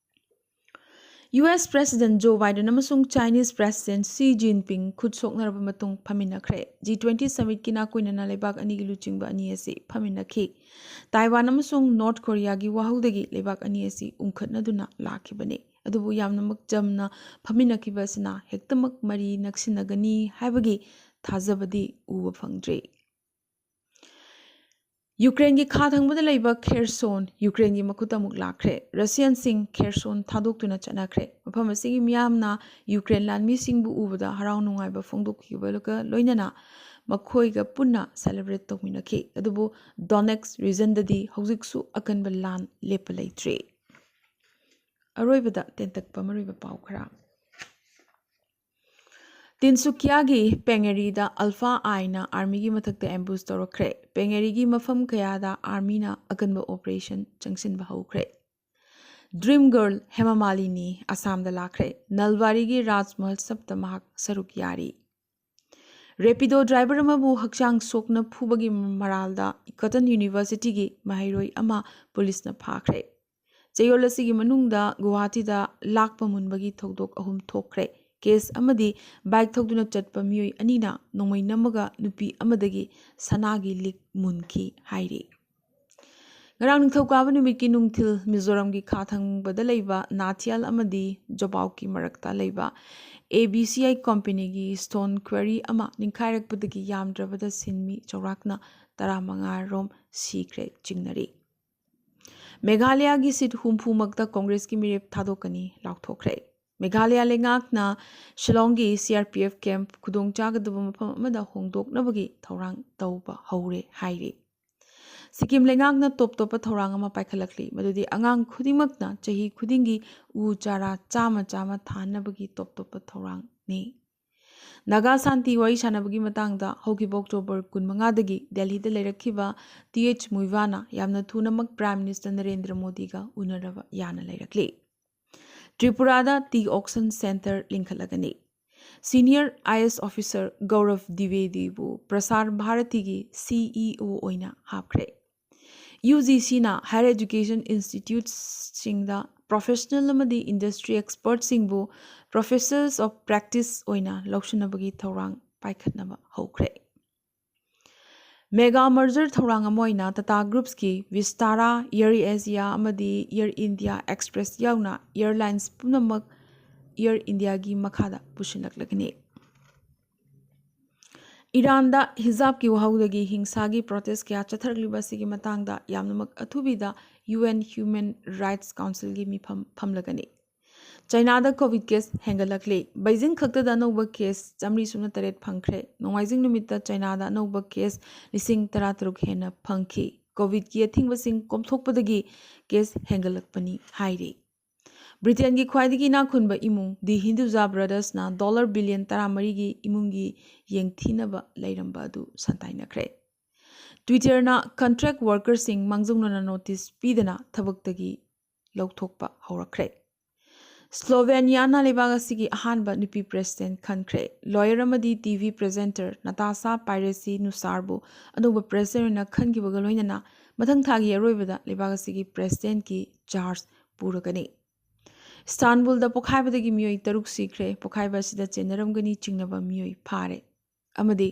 ꯌꯨ ꯑꯦꯁ ꯄ꯭ꯔꯦꯁꯤꯗꯦꯟꯠ ꯖꯣ ꯕꯥꯏꯗꯦꯟ ꯑꯃꯁꯨꯡ ꯆꯥꯏꯅꯤꯁ ꯄ꯭ꯔꯦꯁꯤꯗꯦꯟꯠ ꯁꯤ ꯖꯤꯟꯄꯤꯡ ꯈꯨꯠ ꯁꯣꯛꯅꯔꯕ ꯃꯇꯨꯡ ꯐꯝꯃꯤꯟꯅꯈ꯭ꯔꯦ꯫ ꯖꯤ ꯇ꯭ꯋꯦꯟꯇꯤ ꯁꯃꯤꯠꯀꯤ ꯅꯥꯀꯣꯏꯅꯅ ꯂꯩꯕꯥꯛ ꯑꯅꯤꯒꯤ ꯂꯨꯆꯤꯡꯕ ꯑꯅꯤ ꯑꯁꯤ ꯐꯝꯃꯤꯟꯅꯈꯤ꯫ ꯇꯥꯏꯋꯥꯟ ꯑꯃꯁꯨꯡ ꯅꯣꯔꯠ ꯀꯣꯔꯤꯌꯥꯒꯤ ꯋꯥꯍꯧꯗꯒꯤ ꯂꯩꯕꯥꯛ ꯑꯅꯤ ꯑꯁꯤ ꯎꯪꯈꯠꯅꯗꯨꯅ ꯂꯥꯛꯈꯤꯕꯅꯤ꯫ ꯑꯗꯨꯕꯨ ꯌꯥꯝꯅꯃꯛ ꯆꯝꯅ ꯐꯝꯃꯤꯟꯅꯈꯤꯕ ꯑꯁꯤꯅ ꯍꯦꯛꯇꯃꯛ ꯃꯔꯤ ꯅꯛꯁꯤꯟꯅꯒꯅꯤ ꯍꯥꯏꯕꯒꯤ ꯊꯥꯖꯕꯗꯤ ꯎꯕ ꯐꯪꯗ꯭ꯔꯤ꯫ ꯌꯨꯀ꯭ꯔꯦꯟꯒꯤ ꯈꯥ ꯊꯪꯕꯗ ꯂꯩꯕ ꯈꯦꯔꯁꯣꯟ ꯌꯨꯀ꯭ꯔꯦꯟꯒꯤ ꯃꯈꯨꯠꯇ ꯑꯃꯨꯛ ꯂꯥꯛꯈ꯭ꯔꯦ꯫ ꯔꯁꯤꯌꯟꯁꯤꯡ ꯈꯦꯔꯁꯣꯟ ꯊꯥꯗꯣꯛꯇꯨꯅ ꯆꯠꯅꯈ꯭ꯔꯦ꯫ ꯃꯐꯝ ꯑꯁꯤꯒꯤ ꯃꯤꯌꯥꯝꯅ ꯌꯨꯀ꯭ꯔꯦꯟ ꯂꯥꯟꯃꯤꯁꯤꯡꯕꯨ ꯎꯕꯗ ꯍꯔꯥꯎ ꯅꯨꯡꯉꯥꯏꯕ ꯐꯣꯡꯗꯣꯛꯈꯤꯕꯒ ꯂꯣꯏꯅꯅ ꯃꯈꯣꯏꯒ ꯄꯨꯟꯅ ꯁꯦꯂꯦꯕ꯭ꯔꯦꯠ ꯇꯧꯃꯤꯟꯅꯈꯤ꯫ ꯑꯗꯨꯕꯨ ꯗꯣꯅꯦꯠꯁ ꯔꯤꯖꯟꯗꯗꯤ ꯍꯧꯖꯤꯛꯁꯨ ꯑꯀꯟꯕ ꯂꯥꯟ ꯂꯦꯞꯄ ꯂꯩꯇ꯭ꯔꯤ꯫ ꯑꯔꯣꯏꯕꯗ ꯇꯦꯟꯇꯛꯄ ꯃꯔꯨꯑꯣꯏꯕ ꯄꯥꯎ ꯈꯔ꯫ ꯇꯤꯟꯁꯨꯀꯤꯌꯥꯒꯤ ꯄꯦꯉꯦꯔꯤꯗ ꯑꯜꯐꯥ ꯑꯥꯏꯅ ꯑꯥꯔꯃꯤꯒꯤ ꯃꯊꯛꯇ ꯑꯦꯝꯕꯨꯁ ꯇꯧꯔꯛꯈ꯭ꯔꯦ꯫ ꯄꯦꯉꯦꯔꯤꯒꯤ ꯃꯐꯝ ꯀꯌꯥꯗ ꯑꯥꯔꯃꯤꯅ ꯑꯀꯟꯕ ꯑꯣꯄꯔꯦꯁꯟ ꯆꯪꯁꯤꯟꯕ ꯍꯧꯈ꯭ꯔꯦ꯫ ꯗ꯭ꯔꯤꯝ ꯒꯔꯜ ꯍꯦꯃꯥ ꯃꯥꯂꯤꯅꯤ ꯑꯁꯥꯝꯗ ꯂꯥꯛꯈ꯭ꯔꯦ꯫ ꯅꯜꯕꯥꯔꯤꯒꯤ ꯔꯥꯖ ꯃꯍꯣꯠꯁꯕꯇ ꯃꯍꯥꯛ ꯁꯔꯨꯛ ꯌꯥꯔꯤ꯫ ꯔꯦꯄꯤꯗꯣ ꯗ꯭ꯔꯥꯏꯚꯔ ꯑꯃꯕꯨ ꯍꯛꯆꯥꯡ ꯁꯣꯛꯅ ꯐꯨꯕꯒꯤ ꯃꯔꯥꯜꯗ ꯀꯇꯟ ꯌꯨꯅꯤꯚꯔꯁꯤꯇꯤꯒꯤ ꯃꯍꯩꯔꯣꯏ ꯑꯃ ꯄꯨꯂꯤꯁꯅ ꯐꯥꯈ꯭ꯔꯦ꯫ ꯆꯌꯣꯜ ꯑꯁꯤꯒꯤ ꯃꯅꯨꯡꯗ ꯒꯨꯋꯥꯍꯥꯇꯤꯗ ꯂꯥꯛꯄ ꯃꯨꯟꯕꯒꯤ ꯊꯧꯗꯣꯛ ꯑꯍꯨꯝ ꯊꯣꯛꯈ꯭ꯔꯦ꯫ ꯀꯦꯁ ꯑꯃꯗꯤ ꯕꯥꯏꯛ ꯊꯧꯗꯨꯅ ꯆꯠꯄ ꯃꯤꯑꯣꯏ ꯑꯅꯤꯅ ꯅꯣꯡꯃꯩ ꯅꯝꯃꯒ ꯅꯨꯄꯤ ꯑꯃꯗꯒꯤ ꯁꯅꯥꯒꯤ ꯂꯤꯛ ꯃꯨꯟꯈꯤ ꯍꯥꯏꯔꯤ꯫ ꯉꯔꯥꯡ ꯅꯤꯡꯊꯧꯀꯥꯕ ꯅꯨꯃꯤꯠꯀꯤ ꯅꯨꯡꯊꯤꯜ ꯃꯤꯖꯣꯔꯥꯝꯒꯤ ꯈꯥ ꯊꯪꯕꯗ ꯂꯩꯕ ꯅꯥꯊꯤꯌꯥꯜ ꯑꯃꯗꯤ ꯖꯣꯕꯥꯎꯀꯤ ꯃꯔꯛꯇ ꯂꯩꯕ A B C I ꯀꯣꯝꯄꯦꯅꯤꯒꯤ stone ꯀ꯭ꯋꯥꯔꯤ ꯑꯃ ꯅꯤꯡꯈꯥꯏꯔꯛꯄꯗꯒꯤ ꯌꯥꯝꯗ꯭ꯔꯕꯗ ꯁꯤꯟꯃꯤ ꯆꯥꯎꯔꯥꯛꯅ ꯇꯔꯥꯃꯉꯥ ꯔꯣꯝ ꯁꯤꯈ꯭ꯔꯦ ꯆꯤꯡꯅꯔꯤ꯫ ꯃꯦꯘꯥꯂꯌꯥꯒꯤ ꯁꯤꯠ ꯍꯨꯝꯐꯨꯃꯛꯇ ꯀꯣꯡꯒ꯭ꯔꯦꯁꯀꯤ ꯃꯤꯔꯦꯞ ꯊꯥꯗꯣꯛꯀꯅꯤ ꯂꯥꯎꯊꯣꯛꯈ꯭ꯔꯦ꯫ ꯃꯦꯘꯥꯂꯌꯥ ꯂꯩꯉꯥꯛꯅ ꯁꯤꯂꯣꯡꯒꯤ C R P F camp ꯈꯨꯗꯣꯡꯆꯥꯒꯗꯕ ꯃꯐꯝ ꯑꯃꯗ ꯍꯣꯡꯗꯣꯛꯅꯕꯒꯤ ꯊꯧꯔꯥꯡ ꯇꯧꯕ ꯍꯧꯔꯦ ꯍꯥꯏꯔꯤ꯫ ꯁꯤꯛꯀꯤꯝ ꯂꯩꯉꯥꯛꯅ ꯇꯣꯞ ꯇꯣꯞꯄ ꯊꯧꯔꯥꯡ ꯑꯃ ꯄꯥꯏꯈꯠꯂꯛꯂꯤ, ꯃꯗꯨꯗꯤ ꯑꯉꯥꯡ ꯈꯨꯗꯤꯡꯃꯛꯅ ꯆꯍꯤ ꯈꯨꯗꯤꯡꯒꯤ ꯎ ꯆꯥꯔꯥ ꯆꯥꯝꯃ ꯆꯥꯝꯃ ꯊꯥꯅꯕꯒꯤ ꯇꯣꯞ ꯇꯣꯞꯄ ꯊꯧꯔꯥꯡꯅꯤ꯫ ꯅꯥꯒꯥ ꯁꯥꯟꯇꯤ ꯋꯥꯔꯤ ꯁꯥꯟꯅꯕꯒꯤ ꯃꯇꯥꯡꯗ ꯍꯧꯈꯤꯕ ꯑꯣꯛꯇꯣꯕꯔ ꯀꯨꯟꯃꯉꯥꯗꯒꯤ ꯗꯦꯜꯍꯤꯗ ꯂꯩꯔꯛꯈꯤꯕ ꯇꯤ ꯑꯩꯆ ꯃꯨꯏꯚꯥꯅ ꯌꯥꯝꯅ ꯊꯨꯅꯃꯛ ꯄ꯭ꯔꯥꯏꯝ ꯃꯤꯅꯤꯁꯇꯔ ꯅꯔꯦꯟꯗ꯭ꯔ ꯃꯣꯗꯤꯒ ꯎꯅꯔꯕ ꯌꯥꯅ ꯂꯩꯔꯛꯂꯤ꯫ ꯇ꯭ꯔꯤꯄꯨꯔꯥꯗ ꯇꯤ ꯑꯣꯛꯁꯟ ꯁꯦꯟꯇꯔ ꯂꯤꯡꯈꯠꯂꯒꯅꯤ꯫ ꯁꯤꯅꯤꯌꯔ ꯑꯥꯏ ꯑꯦꯁ ꯑꯣꯐꯤꯁꯔ ꯒꯧꯔꯚ ꯗꯤꯕꯦꯗꯤꯕꯨ ꯄ꯭ꯔꯁꯥꯔ ꯚꯥꯔꯇꯤꯒꯤ ꯁꯤ ꯏ ꯑꯣ ꯑꯣꯏꯅ ꯍꯥꯞꯈ꯭ꯔꯦ꯫ ꯌꯨ ꯖꯤ ꯁꯤꯅ ꯍꯥꯌꯔ ꯑꯦꯖꯨꯀꯦꯁꯟ ꯏꯟꯁꯇꯤꯇ꯭ꯌꯨꯠꯁꯤꯡꯗ ꯄ꯭ꯔꯣꯐꯦꯁꯅꯦꯜ ꯑꯃꯗꯤ ꯏꯟꯗꯁꯇ꯭ꯔꯤ ꯑꯦꯛꯁꯄꯔꯠꯁꯤꯡꯕꯨ ꯄ꯭ꯔꯣꯐꯦꯁꯔꯁ ꯑꯣꯐ ꯄ꯭ꯔꯦꯛꯇꯤꯁ ꯑꯣꯏꯅ ꯂꯧꯁꯤꯟꯅꯕꯒꯤ ꯊꯧꯔꯥꯡ ꯄꯥꯏꯈꯠꯅꯕ ꯍꯧꯈ꯭ꯔꯦ꯫ ꯃꯦꯒꯥ ꯃꯔꯖꯔ ꯊꯧꯔꯥꯡ ꯑꯃ ꯑꯣꯏꯅ ꯇꯥꯇꯥ ꯒ꯭ꯔꯨꯞꯁꯀꯤ ꯚꯤꯁꯇꯥꯔꯥ, ꯑꯦꯌꯔ ꯑꯦꯁꯤꯌꯥ ꯑꯃꯗꯤ ꯑꯦꯌꯔ ꯏꯟꯗꯤꯌꯥ ꯑꯦꯛꯁꯄ꯭ꯔꯦꯁ ꯌꯥꯎꯅ ꯑꯦꯌꯔꯂꯥꯏꯟꯁ ꯄꯨꯝꯅꯃꯛ ꯑꯦꯌꯔ ꯏꯟꯗꯤꯌꯥꯒꯤ ꯃꯈꯥꯗ ꯄꯨꯁꯤꯜꯂꯛꯂꯒꯅꯤ꯫ ꯏꯔꯥꯟꯗ ꯍꯤꯖꯥꯕꯀꯤ ꯋꯥꯍꯧꯗꯒꯤ ꯍꯤꯡꯁꯥꯒꯤ ꯄ꯭ꯔꯣꯇꯦꯁ ꯀꯌꯥ ꯆꯠꯊꯔꯛꯂꯤꯕ ꯑꯁꯤꯒꯤ ꯃꯇꯥꯡꯗ ꯌꯥꯝꯅꯃꯛ ꯑꯊꯨꯕꯤꯗ ꯌꯨ ꯑꯦꯟ ꯍ꯭ꯌꯨꯃꯦꯟ ꯔꯥꯏꯠꯁ ꯀꯥꯎꯟꯁꯤꯜꯒꯤ ꯃꯤꯐꯝ ꯐꯝꯂꯒꯅꯤ꯫ ꯆꯥꯏꯅꯥꯗ ꯀꯣꯚꯤꯗ ꯀꯦꯁ ꯍꯦꯟꯒꯠꯂꯛꯂꯤ꯫ ꯕꯩꯖꯤꯡ ꯈꯛꯇꯗ ꯑꯅꯧꯕ ꯀꯦꯁ ꯆꯥꯃꯔꯤ ꯁꯨꯞꯅ ꯇꯔꯦꯠ ꯐꯪꯈ꯭ꯔꯦ꯫ ꯅꯣꯡꯃꯥꯏꯖꯤꯡ ꯅꯨꯃꯤꯠꯇ ꯆꯥꯏꯅꯥꯗ ꯑꯅꯧꯕ ꯀꯦꯁ ꯂꯤꯁꯤꯡ ꯇꯔꯥꯇꯔꯨꯛ ꯍꯦꯟꯅ ꯐꯪꯈꯤ꯫ ꯀꯣꯚꯤꯗꯀꯤ ꯑꯊꯤꯡꯕꯁꯤꯡ ꯀꯣꯝꯊꯣꯛꯄꯗꯒꯤ ꯀꯦꯁ ꯍꯦꯟꯒꯠꯂꯛꯄꯅꯤ ꯍꯥꯏꯔꯤ꯫ ꯕ꯭ꯔꯤꯇꯦꯟꯒꯤ ꯈ꯭ꯋꯥꯏꯗꯒꯤ ꯏꯅꯥꯛ ꯈꯨꯟꯕ ꯏꯃꯨꯡ ꯗꯤ ꯍꯤꯟꯗꯨꯖꯥ ꯕ꯭ꯔꯗꯔꯁꯅ ꯗꯣꯂꯔ ꯕꯤꯂꯤꯌꯟ ꯇꯔꯥꯃꯔꯤꯒꯤ ꯏꯃꯨꯡꯒꯤ ꯌꯦꯡꯊꯤꯅꯕ ꯂꯩꯔꯝꯕ ꯑꯗꯨ ꯁꯟꯇꯥꯏꯅꯈ꯭ꯔꯦ꯫ Twitterꯅ contract workerꯁꯤꯡ ꯃꯥꯡꯖꯧꯅꯅ ꯅꯣꯇꯤꯁ ꯄꯤꯗꯅ ꯊꯕꯛꯇꯒꯤ ꯂꯧꯊꯣꯛꯄ ꯍꯧꯔꯛꯈ꯭ꯔꯦ꯫ ꯁ꯭ꯂꯣꯚꯦꯅꯤꯌꯥꯅ ꯂꯩꯕꯥꯛ ꯑꯁꯤꯒꯤ ꯑꯍꯥꯟꯕ ꯅꯨꯄꯤ ꯄ꯭ꯔꯦꯁꯤꯗꯦꯟ ꯈꯟꯈ꯭ꯔꯦ꯫ ꯂꯣꯌꯔ ꯑꯃꯗꯤ ꯇꯤ ꯚꯤ ꯄ꯭ꯔꯦꯖꯦꯟꯇꯔ ꯅꯇꯥꯁꯥ ꯄꯥꯏꯔꯦꯁꯤ ꯅꯨꯁꯥꯔꯕꯨ ꯑꯅꯧꯕ ꯄ꯭ꯔꯦꯁꯤꯗꯦꯟ ꯑꯣꯏꯅ ꯈꯟꯈꯤꯕꯒ ꯂꯣꯏꯅꯅ ꯃꯊꯪ ꯊꯥꯒꯤ ꯑꯔꯣꯏꯕꯗ ꯂꯩꯕꯥꯛ ꯑꯁꯤꯒꯤ ꯄ꯭ꯔꯦꯁꯤꯗꯦꯟꯠꯀꯤ ꯆꯥꯔꯖ ꯄꯨꯔꯒꯅꯤ꯫ ꯏꯁꯇꯥꯟꯕꯨꯜꯗ ꯄꯣꯈꯥꯏꯕꯗꯒꯤ ꯃꯤꯑꯣꯏ ꯇꯔꯨꯛ ꯁꯤꯈ꯭ꯔꯦ꯫ ꯄꯣꯈꯥꯏꯕ ꯑꯁꯤꯗ ꯆꯦꯟꯅꯔꯝꯒꯅꯤ ꯆꯤꯡꯅꯕ ꯃꯤꯑꯣꯏ ꯐꯥꯔꯦ꯫ ꯑꯃꯗꯤ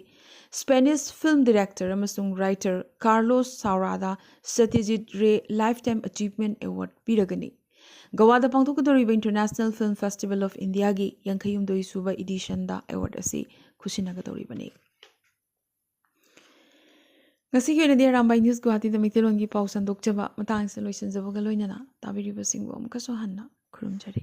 ꯁ꯭ꯄꯦꯅꯤꯁ ꯐꯤꯜꯝ ꯗꯤꯔꯦꯛꯇꯔ ꯑꯃꯁꯨꯡ ꯔꯥꯏꯇꯔ ꯀꯥꯔꯂꯣꯁ ꯁꯥꯎꯔꯥꯗ Satyajit Ray lifetime achievement award ꯄꯤꯔꯒꯅꯤ꯫ ꯒꯋꯥꯗ ꯄꯥꯡꯊꯣꯛꯀꯗꯧꯔꯤꯕ ꯏꯟꯇꯔꯅꯦꯁꯅꯦꯜ ꯐꯤꯜꯝ ꯐꯦꯁꯇꯤꯚꯦꯜ ꯑꯣꯐ ꯏꯟꯗꯤꯌꯥꯒꯤ ꯌꯥꯡꯈꯩꯍꯨꯝꯗꯣꯏ ꯁꯨꯕ ꯏꯗꯤꯁꯟꯗ ꯑꯦꯋꯥꯔꯗ ꯑꯁꯤ ꯈꯨꯠꯁꯤꯟꯅꯒꯗꯧꯔꯤꯕꯅꯤ꯫ ꯉꯁꯤꯒꯤ ꯑꯣꯏꯅꯗꯤ ꯑꯔꯥꯝꯕꯥꯏ ꯅ꯭ꯌꯨꯁ ꯒꯨꯋꯥꯍꯥꯇꯤꯗ ꯃꯩꯇꯩꯂꯣꯟꯒꯤ ꯄꯥꯎ ꯁꯟꯗꯣꯛꯆꯕ ꯃꯇꯥꯡꯁꯤꯗ ꯂꯣꯏꯁꯤꯟꯖꯕꯒ ꯂꯣꯏꯅꯅ ꯇꯥꯕꯤꯔꯤꯕꯁꯤꯡꯕꯨ ꯑꯃꯨꯛꯀꯁꯨ ꯍꯟꯅ ꯈꯨꯔꯨꯝꯖꯔꯤ꯫